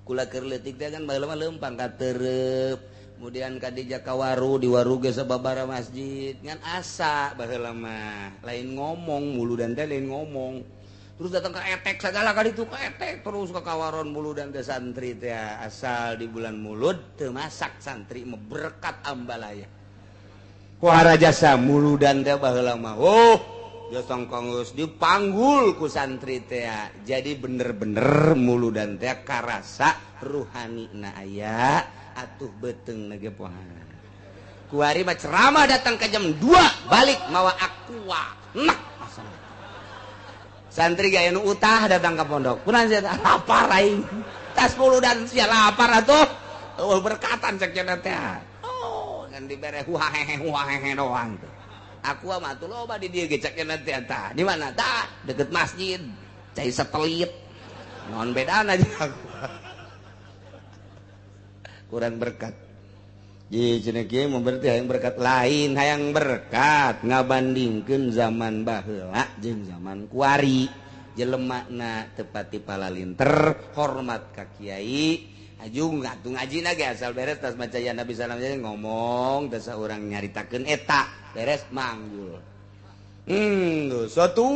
Kula keur leutik teh kan baheula mah leumpang ka tereup, kemudian ka di Jakawaru, di Waru ge sababaraha masjid, ngan asa baheula mah lain ngomong muludan teh lain ngomong. Terus datang ke etek segala kali itu ke etek terus ke kawaron muludan teh santri teh asal di bulan mulud teu masak santri mah berkat ambalaya. Kuara jasa muludan teh baheula mah oh jasa geus dipanggul ku santri teh. Jadi bener-bener muludan teh karasa ruhanina aya atuh beuteungna ge pohan. Kuari mah ceramah datang ke jam 2 balik mawa aqua. Nek santri gaya nu utah datang ke pondok. Kunaon sia lapar aing. Tas muludan sia lapar atuh. Eueuh berkatan cek cenah teh. Oh, ngan dibere huahehe huahehe doang tuh. Aku mah atuh loba di dieu ge cek cenah teh tah. Di mana tah? Deket masjid. Cai setelit. Naon bedana aja aku. Kurang berkat. Ji cenah kieu mun berarti hayang berkat lain, hayang berkat ngabandingkeun zaman baheula jeung zaman kuari. Jelemana teu pati palalinter, hormat ka kiai, aju ngatu ngajina ge asal beres tas maca ya Nabi salam ngomong tas urang nyaritakeun eta, beres manggul. Satu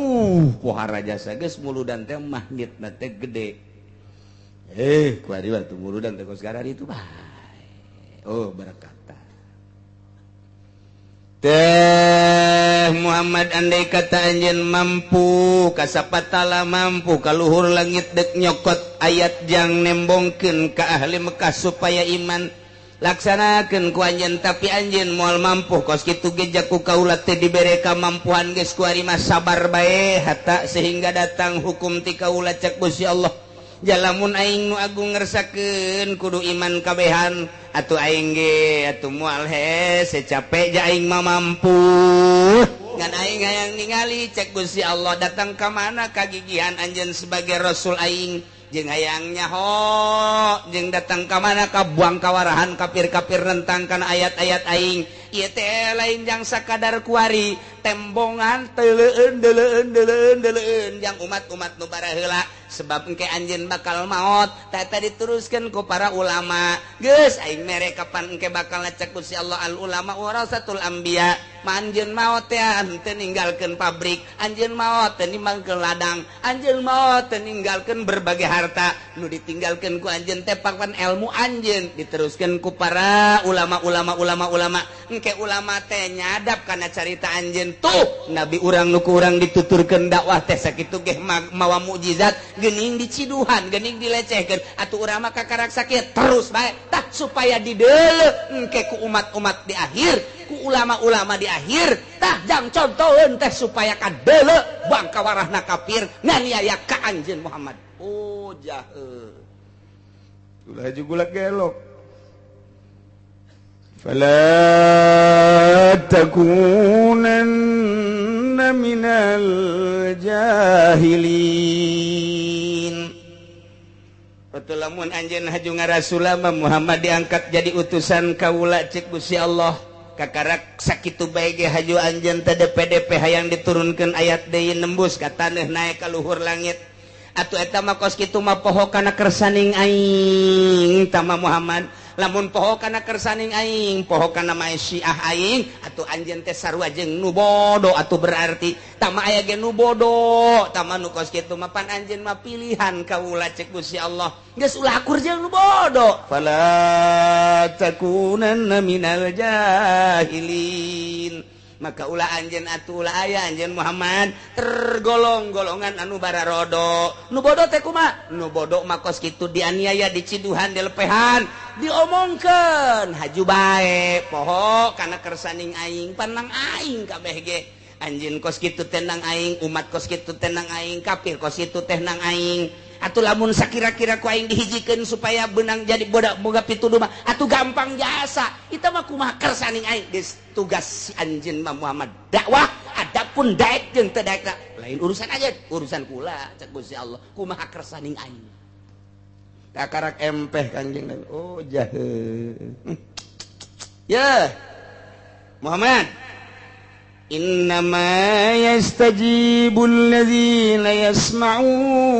pohara jasa geus muludan teh magnetna teh gede. Kuari waktu muludan teh kos itu bae. Oh berkata teh Muhammad andai kata anjeun mampu kasapatala mampu kaluhur langit dek nyokot ayat jang nembongkeun ka ahli Mekah supaya iman laksanakeun ku anjeun tapi anjeun moal mampu kos kitu ge jaku kaula teh dibere kamampuan geus kuari mah sabar bae hatta sehingga datang hukum ti kaula cek Gusti Allah. Jalamun aing nu agung ngersakeun kudu iman kabehan atuh aing ge atuh moal hese capek ja aing mah mampu ngan aing hayang ningali cek Gusti Allah datang ka mana kagigihan anjeun sebagai rasul aing jeung hayang nyaho jeung datang ka mana ka buang kawarahan kafir-kafir nentang kana ayat-ayat aing ieu teh lain jang sakadar kuari tembongan teuleun deuleun deuleun deuleun jang umat-umat nu baraheula sebab engke anjeun bakal maot tah diteruskeun ku para ulama geus aing mere kapan engke bakal ngecek Gusti Allah al ulama warasatul anbiya ma anjeun maot teh henteu ninggalkeun pabrik anjeun maot teu ninggalkeun ladang anjeun maot teu ninggalkeun berbagai harta nu ditinggalkeun ku anjeun teh papan ilmu anjeun diteruskeun ku para ulama-ulama ulama-ulama engke ulama teh nyadap kana carita anjeun tuh nabi urang nu ku urang dituturkeun dakwah teh sakitu ge mawa mukjizat geuning diciduhan geuning dilecehkeun atuh urang mah kakarak sakit terus bae tah supaya dideuleu engke ku umat-umat di akhir ku ulama-ulama di akhir tah jang contoheun teh supaya kadeuleu bangka warahna kafir nganiaya ka anjeun Muhammad. Oh jahe ulah juga gelok fala takunanna minal jahilin. Betul lamun anjeun haju ngarasulama Muhammad diangkat jadi utusan kaula cek Gusti Allah kakarak sakitu bae ge haju anjeun teh DPDP hayang diturunkeun ayat deui nembus ka taneuh naek ka luhur langit atuh eta mah kos kitu mah poho kana kersaning aing tama Muhammad lamun poho kana kersaning aing poho kana Syiah aing atuh anjeun teh sarua jeung nu bodoh atuh berarti tama aya ge nu bodoh tama nu kos kitu mah pan anjeun mah pilihan kaula cek Gusti Allah geus ulah akur jeung nu bodoh fala takunanna minal jahilin maka ulah anjeun atuh ulah aya anjeun Muhammad tergolong golongan anu bararodo nu bodoh teh kumaha nu bodoh mah kos kitu dianiaya diciduhan dilepehan Diomongkeun haju bae poho kana kersaning aing, panang aing kabeh ge. Anjeun kos kitu teh nang aing, umat kos kitu teh nang aing, kafir kos kitu teh nang aing. Atuh lamun sakira-kira ku aing dihijikeun supaya benang jadi bodak boga pituduh mah atuh gampang jasa. Itu mah kumaha kersaning aing. Geus tugas si anjeun mah Muhammad dakwah, adapun daek jeung teu daek lain urusan aja, urusan kula cek Gusti Allah kumaha kersaning aing. Kakarak empeh Kangjeng Nabi. Oh jahe. Ya Muhammad, innama yastajibul ladzina yasma'un.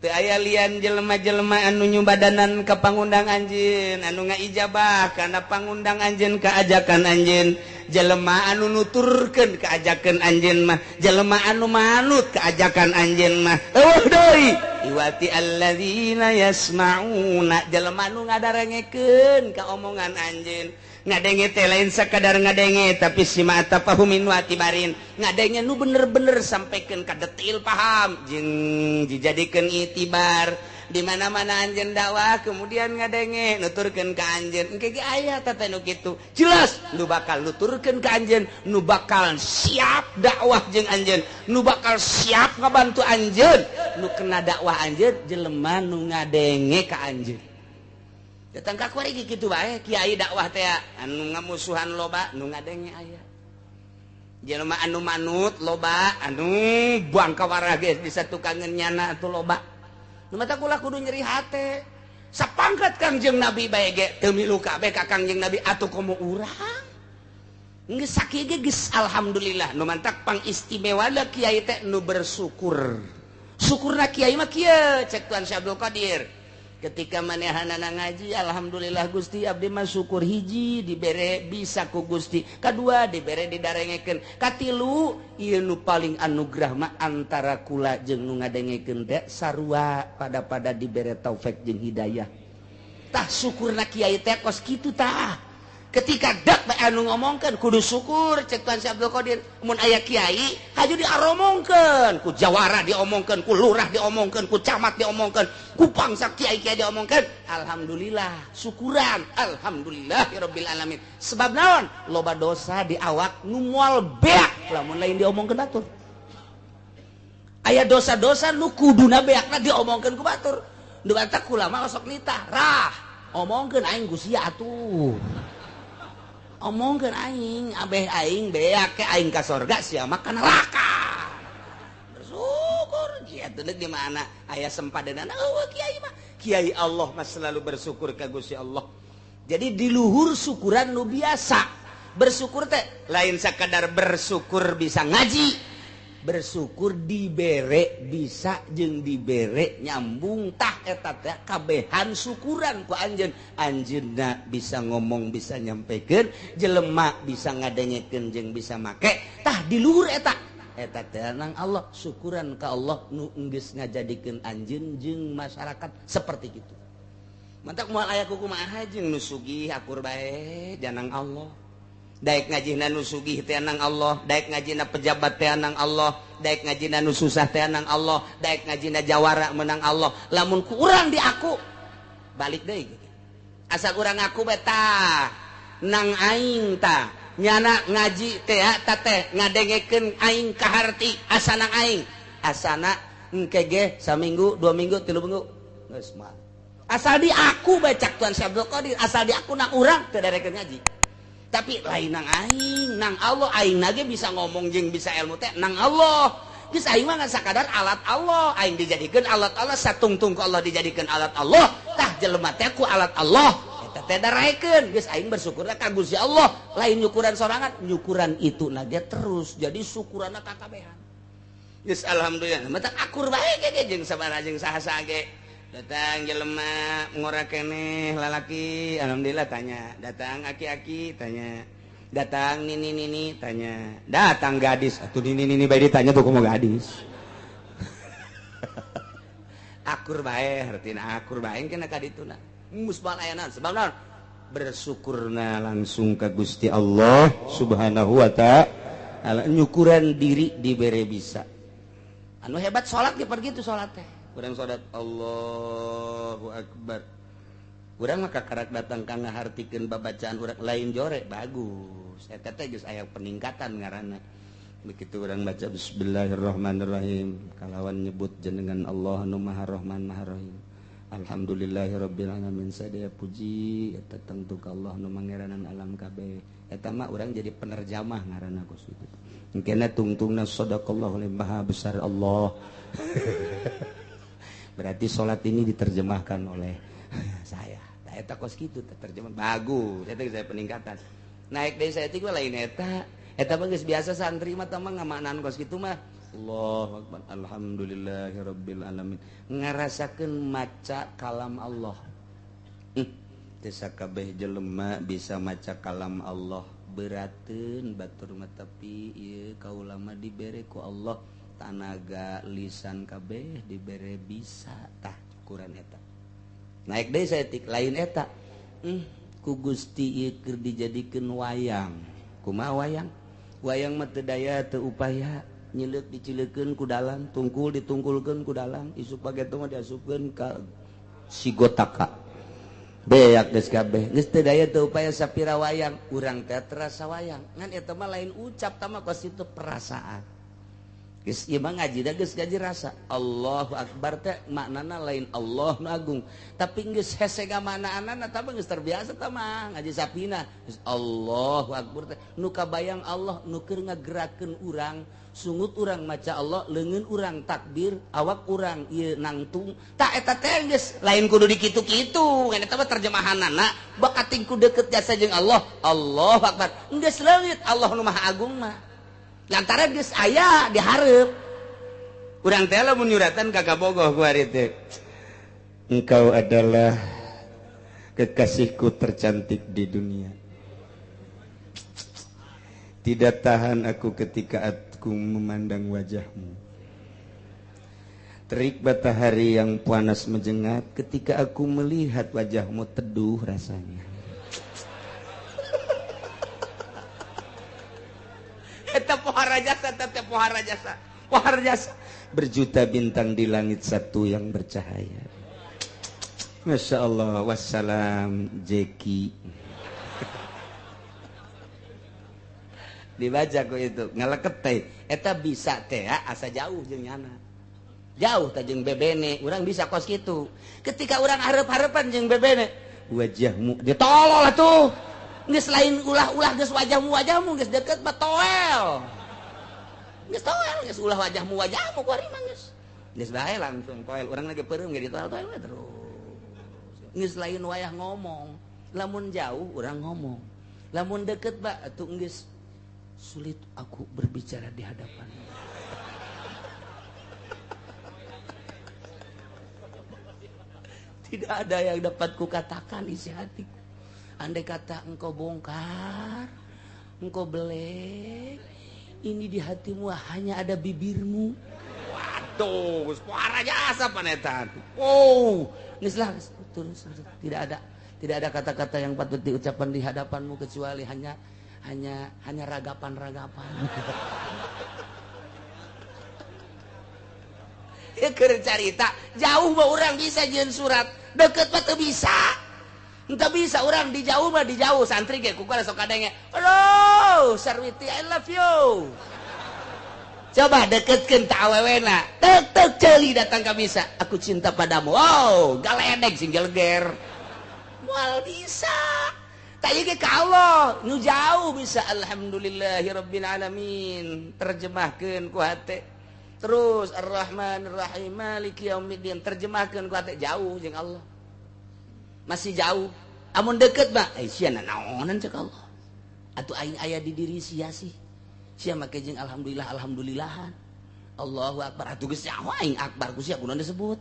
Teu aya lian jelema-jelema anu nyumbadanan ka pangundang anjeun, anu ngaijabah kana pangundang anjeun ka ajakan anjeun, jelema anu nuturkeun ka ajakan anjeun mah, jelema anu manut ka ajakan anjeun mah. Eueuh deui iwati alladzina yasma'una, jelema anu ngadarengekeun ka omongan anjeun. Ngadenge teh lain sakadar ngadenge tapi sima tafahumin wa tibarin, ngadenge nu bener-bener sampaikan ka detail paham jeung dijadikeun itibar. Di mana-mana anjeun dakwah kemudian ngadenge nuturkeun ka anjeun, engke ge aya teh nu kitu jelas nu bakal nuturkeun ka anjeun, nu bakal siap dakwah jeung anjeun, nu bakal siap ngabantu anjeun, nu kena dakwah anjeun jelema nu ngadenge ka anjeun. Datang ka kuari kitu bae kiai dakwah teh anu ngamusuhan loba nu ngadenge aya. Jelema anu manut loba anu buang ka warah geus bisa tukangeun nyana atuh loba. Nu mata kula kudu nyeri hate. Sapangkat Kangjeng Nabi bae ge teu milu kabeh ka Kangjeng Nabi atuh komo urang. Geus sakieu ge geus alhamdulillah. Nu mantak pangistimewana kiai teh nu bersyukur. Syukurna kiai mah kieu cek Tuan Syekh Abdul Qadir. Ketika manehanana ngaji, alhamdulillah Gusti abdi mah syukur hiji dibere bisa ku Gusti, kadua dibere didarengekeun, katilu ieu nu paling anugerah mah antara kula jeung nu ngadengekeun teh sarua pada-pada dibere taufik jeung hidayah. Tah syukurna kiai teh kos kitu tah. Ketika dak bae anu ngomongkeun kudu syukur cek Tuan Syekh Abdul Qadir. Mun aya kiai haju diaromongkeun, ku jawara diomongkeun, ku lurah diomongkeun, ku camat diomongkeun, ku bangsa kiai-kiai diomongkeun. Alhamdulillah, syukuran, alhamdulillahirabbil alamin. Sebab naon? Loba dosa di awak nu moal beak lamun lain diomongkeun batur. Aya dosa-dosa nu kuduna beakna diomongkeun ku batur. Nu batak ulama osok nitah, rah, omongkeun aing ku sia atuh. Omongkeun aing, abeh aing beak ke aing ka sorga sia mah ka neraka. Bersyukur kieu teh di mana aya sempadanana eueuh kiai mah. Kiai Allah mah selalu bersyukur ka Gusti Allah. Jadi di luhur syukuran nu biasa. Bersyukur teh lain sakadar bersyukur bisa ngaji. Bersyukur dibere bisa jeung dibere nyambung tah eta teh kabehan syukuran ku anjeun. Anjeunna bisa ngomong bisa nyampekeun, jelema bisa ngadengekeun jeung bisa make tah di luhur eta. Eta teh nang Allah, syukuran ka Allah nu geus ngajadikeun anjeun jeung masyarakat seperti kitu. Mantak moal aya kumaha jeung nu sugih akur bae janang Allah. Daek ngajina nu sugih teh nang Allah, daek ngajina pejabat teh nang Allah, daek ngajina nu susah teh nang Allah, daek ngajina jawara menang Allah. Lamun ku urang di aku balik deui gitu. Asa urang aku bae tah nang aing tah nyana ngaji teh ta teh ngadengekeun aing kaharti asa nang aing. Asana engke ge saminggu, 2 minggu, 3 minggu geus mah. Asal di aku bae cak Tuan Syekh Abdul Qadir, asal di aku nang urang teu darekeun ngaji. Tapi lain nang aing, nang Allah aing nage bisa ngomong jeung bisa ilmu teh nang Allah. Geus aing mah ngan sakadar alat Allah, aing dijadikeun alat Allah, satungtung ku Allah dijadikeun alat Allah. Tah jelema teh ku alat Allah, eta teh daraekeun. Geus aing bersyukurna ka Gusti Allah, lain nyukuran sorangan, nyukuran itu nage terus. Jadi syukuranna kakabehan. Geus alhamdulillah, mata akur bae ge jeung sabaraha jeung saha-saha ge. Datang jelema ngora keneh lalaki, alhamdulillah tanya. Datang aki-aki tanya. Datang nini-nini tanya. Datang gadis, atuh nini-nini bae ditanya tuh kumaha gadis. Akur bae hartina akur bae kena ka dituna. Musbal ayana sebab naon? Bersyukurna langsung ka Gusti Allah Subhanahu wa ta'ala. Nyukuran diri dibere bisa. Anu hebat salat ge pergi tuh salat teh. Urang salat Allahu Akbar. Urang mah kakarak datang ka ngahartikeun babacaan urang lain jore bagus. Eta teh geus aya peningkatan ngaranna. Begitu urang baca bismillahirrahmanirrahim kalawan nyebut jenengan Allah nu Maha Rahman Maha Rahim. Alhamdulillahirabbil alamin sadaya puji eta tangtu ka Allah nu mangeranan alam kabeh. Eta mah urang jadi penerjamah ngaranna kos kitu. Engkena tungtungna sadaqallahu maha besar Allah. Berarti salat ini diterjemahkan oleh saya. Tah eta kos kitu terjemah bagus. Eta saya peningkatan. Naik deui saya teh lain eta. Eta mah geus biasa santri mah tah mah ngamaknaan kos kitu mah. Allahu akbar alhamdulillahirabbil alamin. Ngarasakeun maca kalam Allah. Teu sakabeh jelema bisa maca kalam Allah. Berateun batur mah tapi ieu kaula mah dibere ku Allah tanaga lisan kabeh dibere bisa tah ukuran eta. Naik deui saeutik lain eta. Ku Gusti ieu keur dijadikeun wayang. Kumaha wayang? Wayang mah teu daya teu upaya, nyileuk dicileukeun ku dalang, tungkul ditungkulkeun ku dalang, isuk pageto mah diasupkeun ka sigotaka. Beak geus kabeh, geus teu daya teu upaya sapira wayang, urang teh terasa wayang. Ngan eta mah lain ucap tah mah kos itu perasaan. Geus ieu mah ngaji da geus ngaji rasa. Allahu akbar teh maknana lain Allah nu agung, tapi geus hese gamanaanana tah mah geus terbiasa tah mah ngaji sapina. Geus Allahu akbar teh nu kabayang Allah nu keur ngagerakeun urang, sungut urang maca Allah, leungeun urang takbir, awak urang ieu nangtung. Tah eta teh geus lain kudu dikitu-kitu, ngan eta mah terjemahanana bakating ku deukeut jasa jeung Allah. Allahu akbar. Geus leungit Allah nu Maha Agung mah. Lantaran geus aya dihareup. Urang teh lamun nyuratan ka kabogoh ku ari teh. Engkau adalah kekasihku tercantik di dunia. Tidak tahan aku ketika aku memandang wajahmu. Terik matahari yang panas menjengat ketika aku melihat wajahmu teduh rasanya. Eta pohara jasa, teh pohara jasa, pohara jasa. Berjuta bintang di langit satu yang bercahaya. Masya Allah, wassalam Jeki. Dibaca ku itu ngaleket teh. Eta bisa teh asa jauh jeung nyana. Jauh teh jeung bebene, urang bisa kos kitu. Ketika urang hareup-hareupan jeung bebene, wajahmu ditolol atuh. Geus lain ulah-ulah geus wajahmu-wajahmu geus deket mah toel. Geus toel geus ulah wajahmu-wajahmu ku ari mah geus. Geus bae langsung toel, urang lagi peureum ge ditoel-toel we terus. Geus lain wayah ngomong, lamun jauh urang ngomong. Lamun deket ba atuh geus sulit aku berbicara di hadapanmu. Tidak ada yang dapat kukatakan isi hatiku. Andai kata engkau bongkar, engkau belek, ini di hatimu hanya ada bibirmu. Waduh, suara jasa panetan. Oh, geus lah, turun, tidak ada kata-kata yang patut diucapkan di hadapanmu kecuali hanya ragapan-ragapan. Ya keur carita, jauh mah urang bisa jeung surat, deket mah teu bisa. Entah bisa orang di jauh mah di jauh santri ge ku sok kadenge. Halo, Sarwiti I love you. Coba deketkeun ta awewena. Tek tek ceuli datang ka bisa. Aku cinta padamu. Wow, galedeg sing geleger. Moal bisa. Ta ieu ge ka Allah, nu jauh bisa alhamdulillahirabbil alamin. Terjemahkeun ku hate. Terus Ar-Rahmanir-Rahim Maliki yaumiddin terjemahkeun ku hate jauh jeung Allah. Masih jauh. Amun deket mah sia nanaonan cek Allah. Atuh aing aya di diri sia sih. Sia make jeung alhamdulillah alhamdulillahan. Allahu akbar atuh geus nyaho aing akbar ku sia kunaon disebut.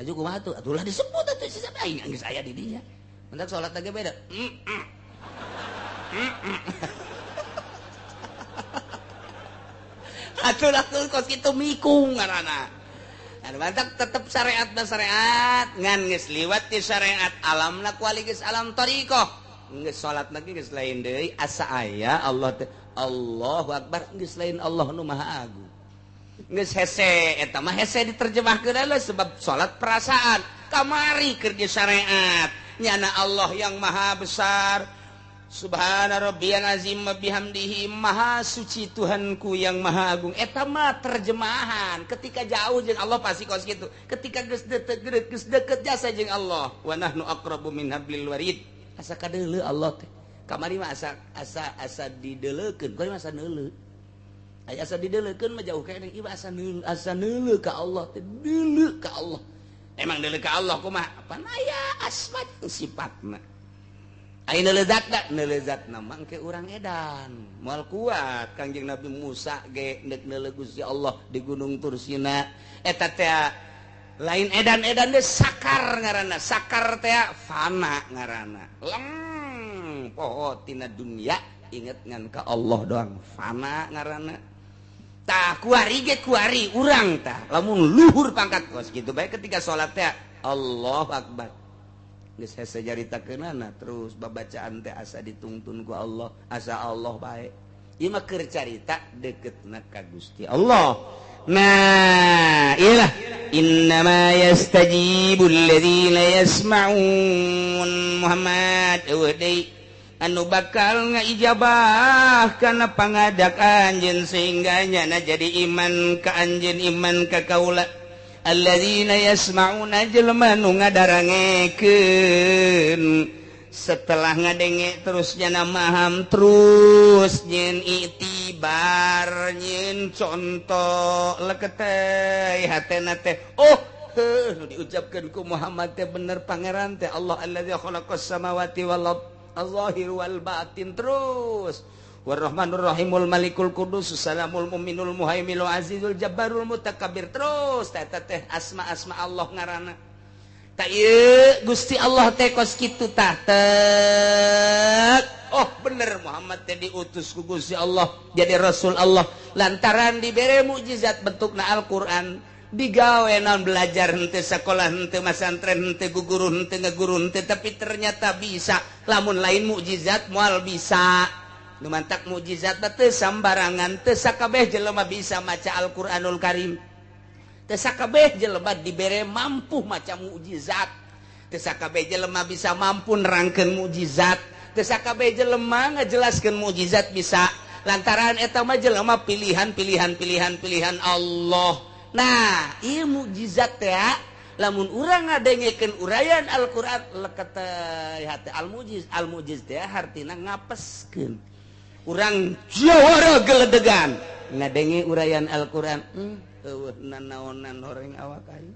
Atuh kumaha atuh? Atuh lah disebut atuh sia aing geus aya di dinya. Mentak salat lagi beda. Atuh lah kos kitu mikung ngaranna. Mantap tetep syariat dan syariat ngan geus liwat di syariat alamna kuali geus alam thariqah geus salat lagi geus lain deui asa aya Allah teh Allahu akbar geus lain Allah nu Maha Agung. Geus hese eta mah hese diterjemahkeun lah sebab salat perasaan. Kamari keur di syariat nyana Allah yang maha besar. Subhana rabbiyal azim wa bihamdihi, maha suci Tuhanku yang maha agung. Eta mah terjemahan. Ketika jauh jeung Allah pasti kos kitu. Ketika geus deket geus deket jasa jeung Allah. Wa nahnu aqrabu min hablil warid. Asa kadeuleu Allah teh. Kamari mah asa asa asa dideuleukeun, kamari mah asa neuleu. Aya asa dideuleukeun mah jauh keneh, ieu asa neuleu, asa neuleu ka Allah teh, deuleu ka Allah. Emang deuleu ka Allah kumaha? Pan aya asma jeung sifatna. Ayeuna lezatna, neulezatna mah engke urang edan. Moal kuat Kangjeng Nabi Musa ge neuk neuleu Gusti Allah di Gunung Tursina. Eta teh lain edan-edan deui sakar ngaranna. Sakar teh fana ngaranna. Leng poho tina dunya inget ngan ka Allah doang fana ngaranna. Tah kuari ge kuari urang tah lamun luhur pangkat kos kitu bae ketika salat teh Allahu Akbar. Geus hese caritakeunana terus babacaan teh asa ditungtun ku Allah, asa Allah bae. Ieu mah keur carita deketna ka Gusti Allah. Nah, iyalah innama yastajibul ladzina yasma'un. Muhammad eueuh deui anu bakal ngaijabah kana pangadak anjeun sehingga nyana jadi iman ka anjeun, iman ka kaula. Alladzina yasma'una jelema nu ngadarangekeun setelah ngadenge terus nyana maham terus nyeun itibar nyeun contoh leketeh hatena teh oh heuh nu diucapkeun ku Muhammad teh bener pangeran teh Allah allazi khalaqas samawati wal ard az-zahir wal batin terus Warahmanur Rahimul Malikul Qudus Salamul Muminul Muhaimilul Azizul Jabbarul Mutakabbir terus eta teh asma-asma Allah ngaranna. Ta ieu Gusti Allah teh kos kitu tah tek. Oh bener Muhammad teh diutus ku Gusti Allah jadi Rasul Allah lantaran dibere mukjizat bentukna Al-Qur'an digawe naon belajar henteu sakolah henteu masantren henteu guguru henteu ngaguru henteu tapi ternyata bisa lamun lain mukjizat moal bisa. Nu mantak mukjizat teh sambarangan teu sakabeh jelema bisa maca Al-Qur'anul Karim. Teu sakabeh jelema dibere mampu maca mukjizat. Teu sakabeh jelema bisa mampu nerangkeun mukjizat. Teu sakabeh jelema ngajelaskeun mukjizat bisa. Lantaran eta mah jelema pilihan-pilihan pilihan-pilihan Allah. Nah, ieu mukjizat teh lamun urang ngadengekeun uraian Al-Qur'an leketeh hate al-mujiz. Al-mujiz teh hartina ngapeskeun. Urang jawara geledegan ngadenge uraian Al-Qur'an eueuh nanaonan horeng awak aing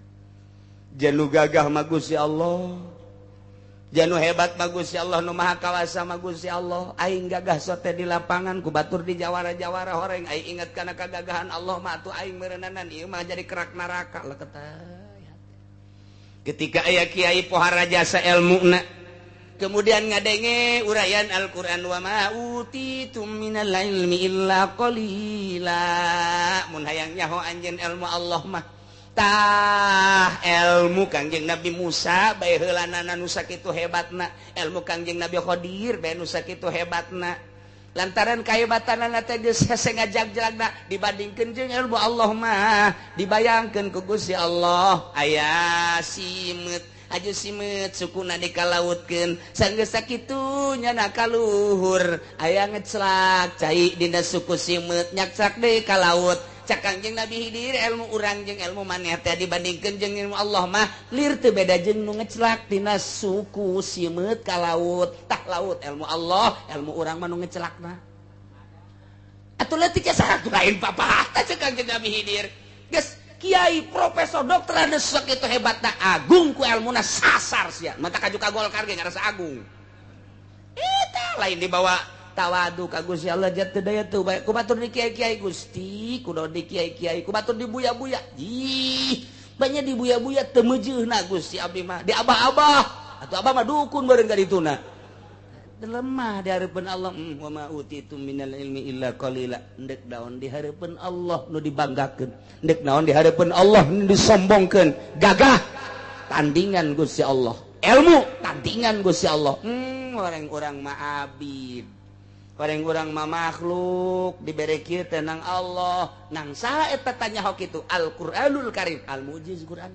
janu gagah mah Gusti Allah janu hebat mah Gusti Allah nu maha kawasa mah Gusti Allah aing gagah sote di lapangan ku batur di jawara-jawara horeng aing inget kana kagagahan Allah mah atuh aing meureunana ieu mah jadi kerak neraka leketeh. Ketika aya kiai pohara jasa elmuna kemudian ngadenge uraian Al-Qur'an wa ma utitum minal ilmi illa qalila mun hayang nyaho anjeun ilmu Allah mah tah ilmu Kangjeng Nabi Musa bae heulanana nu sakitu hebatna ilmu Kangjeng Nabi Khadir bae nu sakitu hebatna lantaran kahebatanana teh geus hese ngajag-jagna dibandingkeun jeung ilmu Allah mah dibayangkeun ku Gusti Allah aya simeut aju simeut sukuna dikalautkeun sanggeus sakitu nyana kaluhur aya ngeclak cai dina suku simeut nyakcak deui ka laut cak Kangjeng Nabi Hidir ilmu urang jeung ilmu maneh teh dibandingkeun jeung ilmu Allah mah lir teu beda jeung nu ngeclak dina suku simeut ka laut tah laut ilmu Allah ilmu urang mah nu ngecelakna atuh leutik saha lain papatah cek Kangjeng Nabi Hidir geus kiai profesor dokter anu sakitu hebatna agung ku elmuna sasar sia mata kaju ka Golkar ge ngarasa agung eta lain dibawa tawadu ka Gusti Allah jatuh daya teu bae ku batur di kiai-kiai Gusti kudu di kiai-kiai ku batur di buya-buya ih banyak di buya-buya teu meujeuna Gusti abdi mah di abah-abah atuh abah mah dukun bareng ka dituna lemah di hareupeun Allah wa ma utitum minal ilmi illa qalila ndek naon di hareupeun Allah nu dibanggakeun ndek naon di hareupeun Allah nu disombongkeun gagah tandingan Gusti Allah ilmu tandingan Gusti Allah orang-orang mah abid Bareng urang mah makhluk dibere kieu teh nang Allah. Nang saha eta tanya hok itu? Al-Qur'anul Karim, al-mujiz Quran.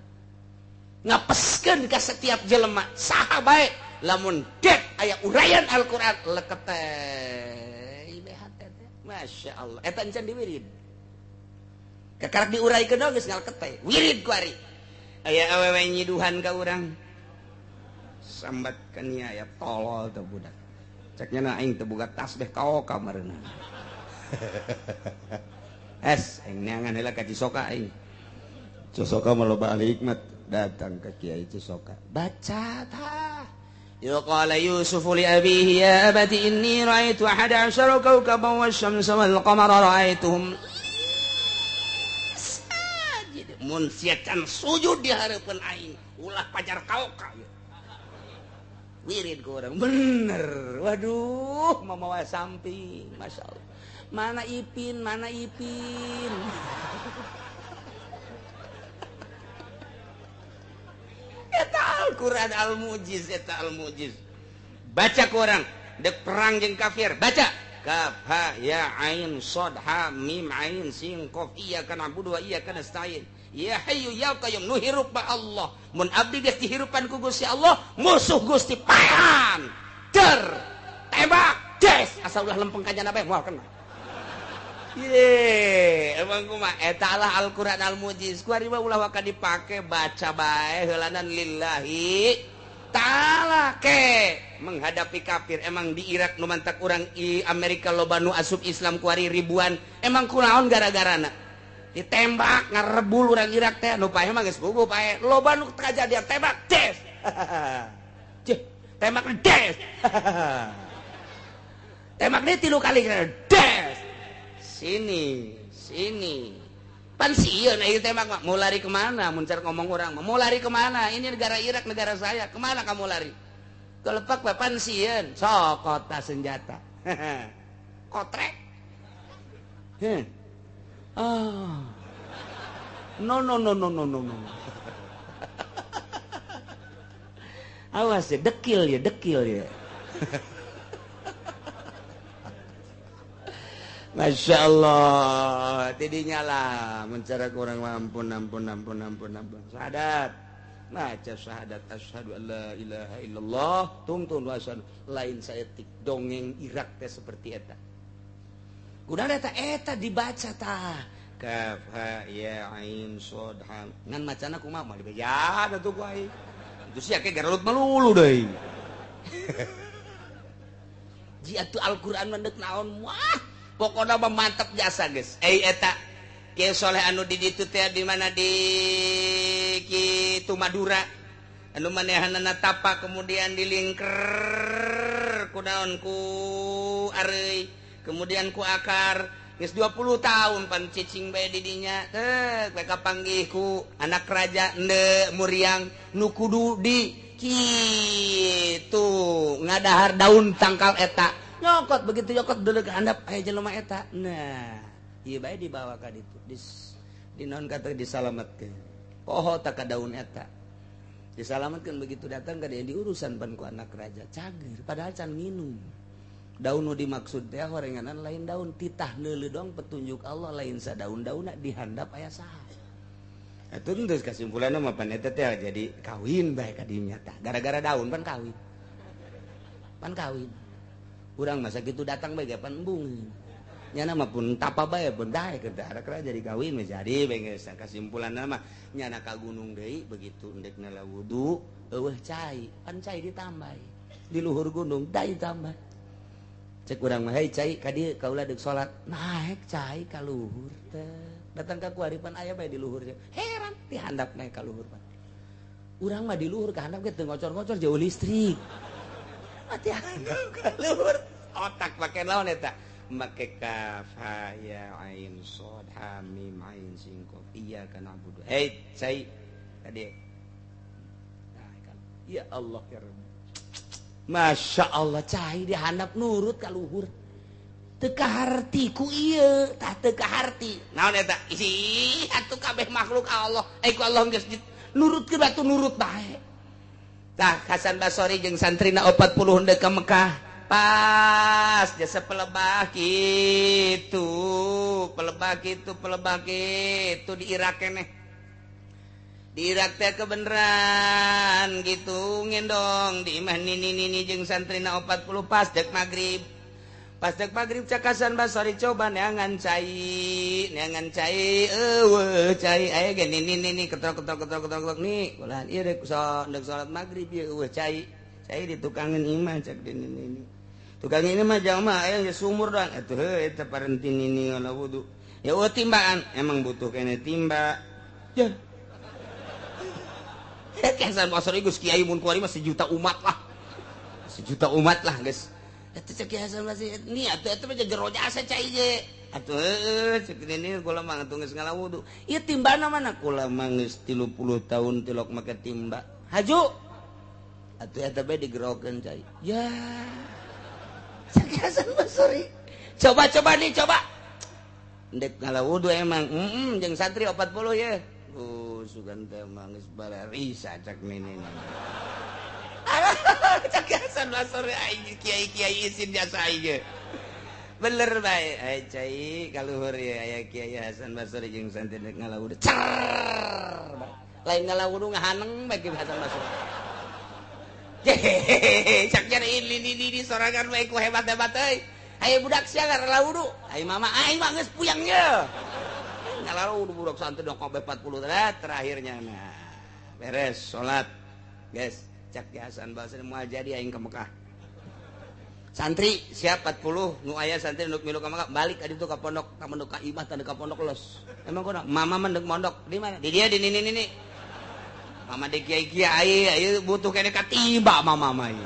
Ngapeskeun ka setiap jelema saha bae lamun dek aya uraian Al-Qur'an leket teh ibehat teh. Masya Allah, eta encan diwirid. Kakarak diuraikeun geus ngaleket teh. Wirid ku ari. Aya awewe nyiduhan ka urang. Sambat ka nia aya tolol teh budak. Ceknya na aing teu boga tasbih kaoka mareuna. Es aing neangan heula ka Cisoka aing. Cisoka mah loba ahli hikmat, datang ke Kiai Cisoka. Baca tah. Ya qala Yusuf li abihi ya abati inni ra'aitu ahada asyara kawkaban wasyamsa wal qamara ra'aituhum sajid. Mun sia can sujud di hareupeun aing, ulah pajar kaoka. Wirid ke orang bener, waduh mamawa samping, masya Allah, mana Ipin, mana Ipin. Eta Al-Quran Al-Mujiz, eta Al-Mujiz. Baca ke orang, dek perang jeung kafir, baca. Kaf ha ya ain shad ha mim ain sin qaf iyyaka na'budu wa iyyaka nasta'in. Ya hayyu ya qayyum, nu hirup ba Allah. Mun abdi geus dihirupan ku Gusti Allah, musuh Gusti paehan. Der, tembak, des, asal ulah lempeng ka jana bae moal kena. Ye, emang kumaha eta lah Al-Qur'an Al-Mujiz. Ku ari mah ulah waka dipake, baca bae heulanan lillahi ta'ala ke menghadapi kafir. Emang di Irak nu mantak urang i Amerika loba nu asup Islam ku ari ribuan. Emang kunaon gara-garana? Ditembak ngarebul urang Irak teh nu paeh mah geus puguh paeh. Loba nu kajadian tembak des. Cih, tembak des. Tembak deui 3 kali des. Sini, sini. Pan sieun ieu tembak mah. Mau lari kemana? Mun car ngomong urang mah, mau lari kemana? Ini negara Irak, negara saya. Kemana kamu lari? Kelepak bae pan sieun. Sok kota senjata. Kotrek. Heh. Ah. No no no no no no no. Awas ya, dekil ya, dekil ya. Masya Allah, tidinya lah mencara kurang ampun ampun ampun ampun ampun. Syahadat, baca syahadat asyhadu alla ilaha illallah, tungtun wa asyhadu lain saeutik dongeng Irak teh seperti eta. Kuda eta eta dibaca tah. Kaf ha ya ain shad ha. Ngan macana kumaha mah dibeja atuh ku aing. Itu sia ke garelut melulu deui. Ji atuh Al-Qur'an mah deuk naon wah. Pokona mah mantep jasa geus. Eta Kiai Soleh anu di ditu teh di mana di kitu Madura. Anu manehanana tapa kemudian dilingker ku naon ku areuy, kemudian ku akar. Geus 20 tahun pan cicing bae di dinya. Teh bae kapanggih ku anak raja ende muriang nu kudu di kitu ngadahar daun tangkal eta. Nyokot begitu nyokot dulu ke handap aya jelema eta. Nah, ieu bae dibawa ka ditu. Di naon kata disalametkeun. Poho tak ka daun eta. Disalametkeun begitu datang ka dia diurusan pan ku anak raja. Cager padahal can minum. Daun nu dimaksud teh horenganan lain daun titah neuleuh doang petunjuk Allah lain sadaun-daunna dihandap aya saha. Atuh geus kasimpulanna mah pan eta teh jadi kawin bae ka dinya tah. Gara-gara daun pan kawin. Pan kawin. Urang masa gitu datang bae pan embung. Nyana mah pun tapa bae pun daek ke daerah jadi kawin mah jadi bae geus kasimpulanna mah nyana ka gunung deui begitu endek nala wudu eueuh cai, pan cai ditambah. Di luhur gunung dai tambah. Cek urang mah hei cai ka dieu kaula deuk salat. Naek cai ka luhur teh. Datang ka kuari pan aya bae di luhur. Heran dihandap naek ka luhur pan. Urang mah di luhur ka handap ge teu ngocor-ngocor jauh listrik. Mati handap ka luhur. Otak make naon eta? Make kaf ha ya ain shad ha mim ain sin qaf iyyaka na'budu. Hei cai tadi. Ya Allah ya Rabb. Masya Allah cai dihandap nurut ka luhur. Teu kaharti ku ieu, tah teu kaharti. Naon eta? Ih, atuh kabeh makhluk Allah. Eh ku Allah geus nurutkeun batu nurut bae. Tah Hasan Basori jeung santrina 40 deuk ka Mekah. Pas jasa pelebah gitu, pelebah gitu, pelebah gitu di Irak keneh. Di Irak teh kebeneran gitu ngendong di imah nini nini jeung santrina 40 pas dek magrib. Pas dek magrib cak Hasan Basri coba neangan cai eueuh cai aya ge nini nini ketrok ketrok ketrok ketrok nih ulah ieu dek salat magrib ieu eueuh cai. Cai ditukangan imah cak nini nini. Tukang ini mah jamaah aya geus sumur doang atuh heuh eta parenti nini ngala wudu. Ya eueuh timbaan emang butuh kene timba. Ya. Hasan Basri geus kiai mun kuari mah sejuta umat lah. Sejuta umat lah geus. Eta cek Hasan Basri ni atuh eta mah jero jasa cai ge. Atuh heuh cek nini kula mah atuh geus ngala wudu. Ieu timbana mana kula mah geus 30 tahun tilok make timba. Haju. Atuh eta bae digerokeun cai. Ya. Hasan Basri. Coba-coba nih, coba. Ndek ngala wudu emang. Jeung santri 40 ye. Sugan teh mah geus bararisa cak nini. Alah, cak Hasan Basri aing kiai-kiai isin jasa aing. Bener bae. Ai cai kaluhur ye aya Kiai Hasan Basri jeung santri ndek ngala wudu. Cer. Lain ngala wudu ngahaneng bae Ki Hasan Basri. Hehehe, cak nyari ini sorangan bae ku hebat-hebat euy. Aya budak sia ngala wudu. Ai mama aing mah geus puyang ye. Ngala wudu budak santri dong kabeh 40 terakhirnya nah. Beres salat. Guys, cak Hasan Basri moal jadi aing ke Mekah. Santri siap 40 nu aya santri nu milu ka Mekah balik ka ditu ka pondok, ka mondok ka imah tanda ka pondok los. Emang kono mama mah deuk mondok di mana? Di dia di nini nini. Mama de kiai-kiai ayo butuh kene katiba mama mah ieu.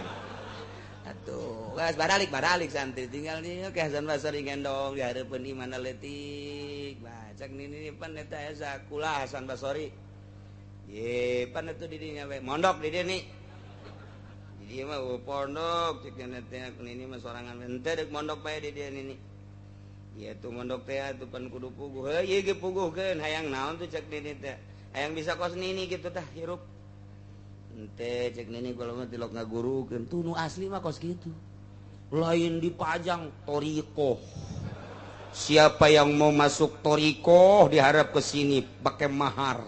Atuh, geus baralik santri tinggal di ke Hasan Basri ngendong di hareupeun imahna leutik. Bah, cak nini pan eta aya sakulah Hasan Basri. Ye, pan atuh di dinya we mondok di dieu nih. Di dieu mah pondok cek teh nini mah sorangan henteu deuk mondok bae di dieu nini. Ieu tuh mondok teh atuh pan kudu puguh. Heuh ieu ge puguhkeun hayang naon tuh cek nini teh. Hayang bisa kos nini gitu tah hirup. Ente cek nini kalau mah tilok ngagurukeun tuh nu asli mah kos kitu. Lain dipajang torikoh. Siapa yang mau masuk torikoh diharap ke sini pakai mahar.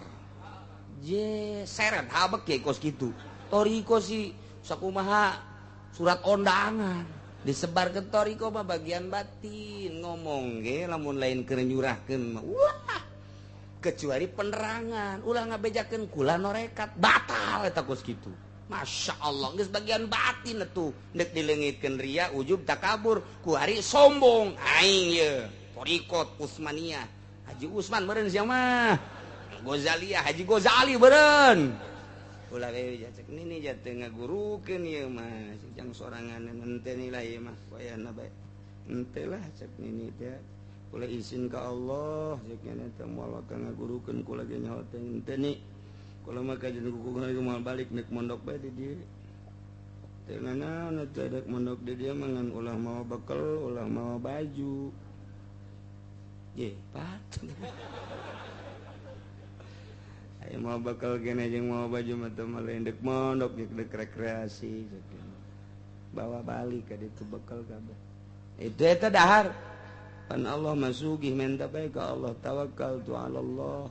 Je seret habek ya kos kitu. Torikoh sih sakumaha surat undangan disebar ke torikoh mah bagian batin ngomong ge lamun lain keur nyurahkeun mah. Wah. Kecuali penerangan ulah ngabejakeun kula norekat batal eta kos kitu. Masya Allah geus bagian batin atuh deuk dileungitkeun ria ujub takabur ku ari sombong aing ye torikot Utsmaniyah Haji Usman meureun sia mah Ghazaliyah Haji Ghazali meureun ulah we cek nini jatuh ngagurukeun ieu mah jang sorangan henteu nilai ieu mah wayahna bae henteu lah cek nini teh kula izin ka Allah cek nini teh moal ka ngagurukeun kula ge nyaho teh henteu ni kula mah kajeun kuku moal balik nek mondok bae di dieu teh nanaon teh dek mondok di dieu mah ngan ulah mawa bekel ulah mawa baju ye patut. Ayo mau bekal kene jeung mau baju mah teu mah dek mondok jeung dek rekreasi bawa balik ka ditu bekal kabeh itu eta dahar. Pan Allah masugih menta bae ka Allah tawakal tu ala Allah.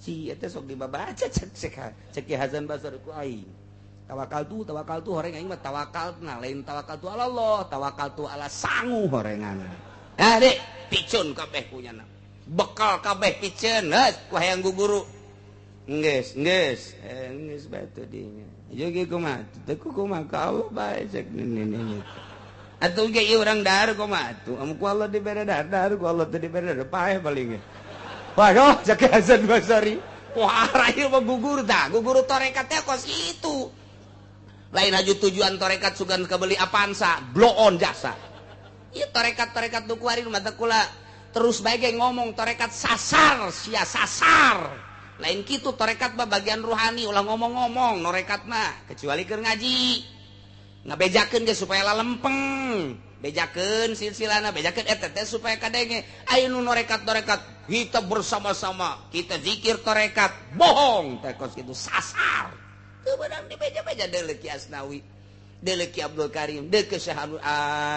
Si eta sok dibabaca cek cek Hasan Basri ku aing. Tawakal tu horeng aing mah tawakal nah lain tawakal tu ala Allah, tawakal tu ala sangu horengan. Nah dek picun kabeh punyana. Bekal kabeh piceun geus ku hayang guguru. Geus geus geus batu dinya. Ieu ge kumaha? Teu kumaha ka Allah bae cek nini. Atuh ge ieu urang dahar kumaha atuh? Amun ku Allah dibere dahar, dahar ku Allah teu dibere dahar paeh paling ge. Waduh, cek Hasan Basri. Wah, ieu mah gugur tah, gugur tarekat teh kos itu. Lain haju tujuan tarekat sugan kebeli Avanza, blow on jasa. Ieu tarekat-tarekat nu kuari mata kula terus bae ge ngomong tarekat sasar, sia sasar. Lain kitu tarekat mah bagian ruhani ulah ngomong-ngomong norekat mah kecuali keur ngaji. Ngabejakeun ge supaya lalempeng. Bejakeun silsilana, bejakeun eta teh supaya kadenge. Aya nu norekat-norekat kita bersama-sama, kita zikir tarekat, bohong teh kos kitu sasar. Teu beunang dibeja-beja deuleu Ki Asnawi. Deuleu Ki Abdul Karim, deuleu Syekh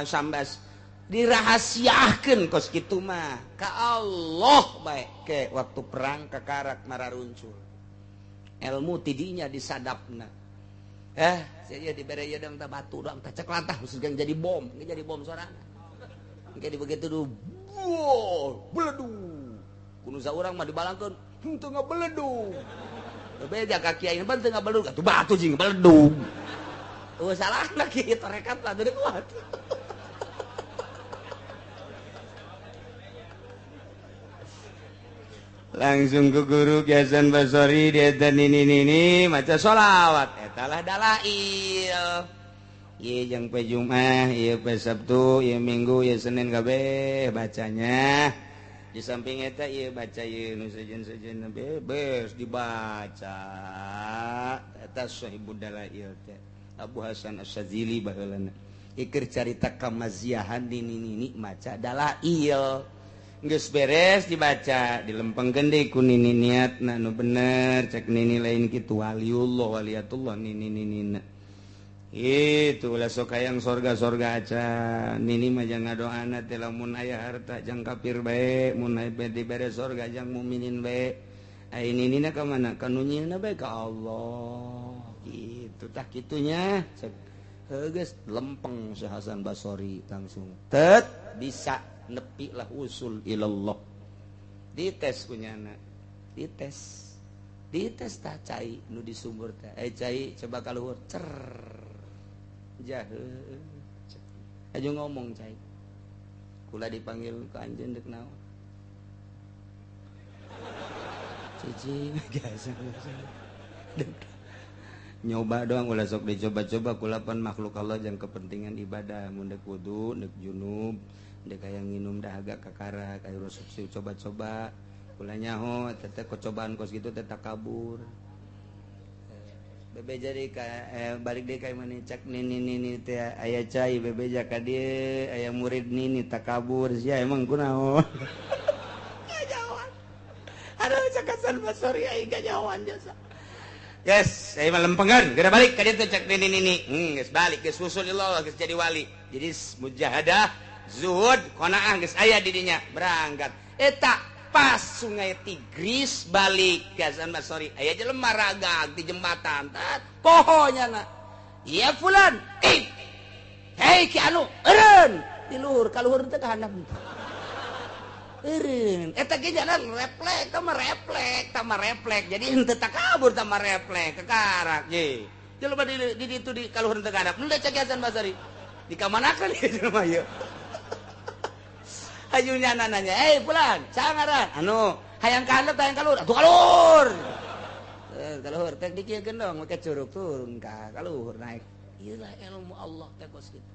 Sambas. Dirahasiakeun kos kitu mah ka Allah bae ke waktu perang kakarak mararuncul. Ilmu tidinya disadapna. Saya dibere ieu dang tah batu dang tah cek lantah khusus gang jadi bom, jadi bom sorangan. Engke di begitu du beledug. Kuno saurang mah dibalangkeun henteu ngabeledug. Bebeja ka kiai pan teu ngabeledug, atuh batu jeung beledug. Eueuh salahna kieu tarekat lah teu kuat. Langsung ke guru Ki Hasan Basori dia dan ini maca sholawat eta lah dalail. Ieu jeung pe Jumat, ieu pe Sabtu, ieu Minggu, ieu Senin kabeh bacanya. Di samping eta ieu baca ieu nu sejen-sejen bebas dibaca. Eta sahibud dalail teh Abu Hasan Asy-Syadzili baheulana. Iker carita kamaziahan di nini maca dalail. Geus beres dibaca dilempengkeun deui ku nini niatna nu bener cek nini lain kitu waliullah waliyatullah nini ninina. Itu ulah sok hayang sorga-sorga acan nini mah jang ngadoana teh lamun aya harta jang kafir bae mun aya dibere sorga jang mukminin bae. Ai ninina ka mana? Ka nu nyieunna bae ka Allah. Kitu tah kitunya cek heuh geus lempeng Syekh Hasan Basori langsung tet bisa nepi lah usul ilallah. Dites kunyana, dites, dites tah cai nu di sumur teh. Cai coba kaluhur cer jahe. Aja ngomong cai. Kula dipanggil ke anjeun deuk naon? Cici biasa. Nyoba doang ulah sok dicoba-coba kulapan makhluk Allah jang kepentingan ibadah mun deuk wudu, deuk junub. Dek hayang nginum dahaga kakara kayak rusuk sih coba-coba kula nyaho teteh kecobaan kos gitu teteh kabur bebe jadi ka balik deui ka mana cak nini nini teh aya cai bebe ja ka dieu aya murid nini takabur sia emang kunaon kanyahoan aduh cak Hasan Basori aing kanyahoan jasa guys saya mah lempengan geura balik ka dieu teh cak nini nini geus balik geus usul Allah geus jadi wali jadi mujahadah zuhud qanaah geus aya di dinya berangkat eta pas sungai Tigris balik Ki Hasan Basori aya jelema ragag di jembatan tat poho nyana ya fulan hei ki anu eureun di luhur ka luhur teh ka handap eureun eta ge jalan reflek tah reflek tah reflek jadi henteu takabur tah reflek kakarak ye jelema di ditu di ka luhur teh ka handap nu cek Ki Hasan Basori dikamanakeun ieu jelema ieu hajunya nanya, pulang, sangaran, anu, hayang ka handap, hayang ka luhur, atuh ka luhur, ka luhur, teh dikieun dong, make curug turun ka luhur naik, ieulah ilmu Allah teh kos kitu.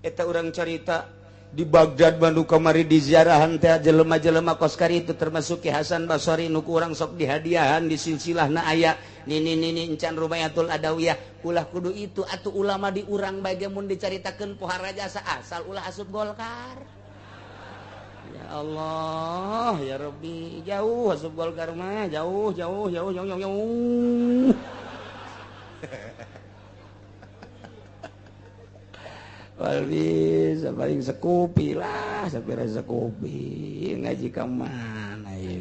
Eta urang carita di Baghdad Bandung kamari di ziarahan teh jelema-jelema kos kari itu termasuk Ki Hasan Basori nu ku urang sok dihadiahan di silsilahna aya nini nini encan Rubayatul Adawiyah ulah kudu itu atuh ulama di urang bae ge mun dicaritakeun pohara jasa asal ulah asup Golkar. Ya Allah, ya Rabbi, jauh asup Golkar mah, jauh jauh jauh jauh jauh. Jauh. Wal bisa paling sekupi lah, sapira sekupi ngaji ka mana ieu.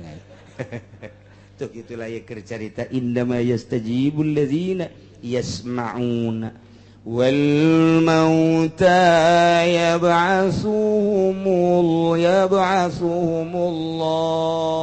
Tuh gitulah ya cerita indama yastajibul ladzina yasma'una wal mauta yab'atsuhumullah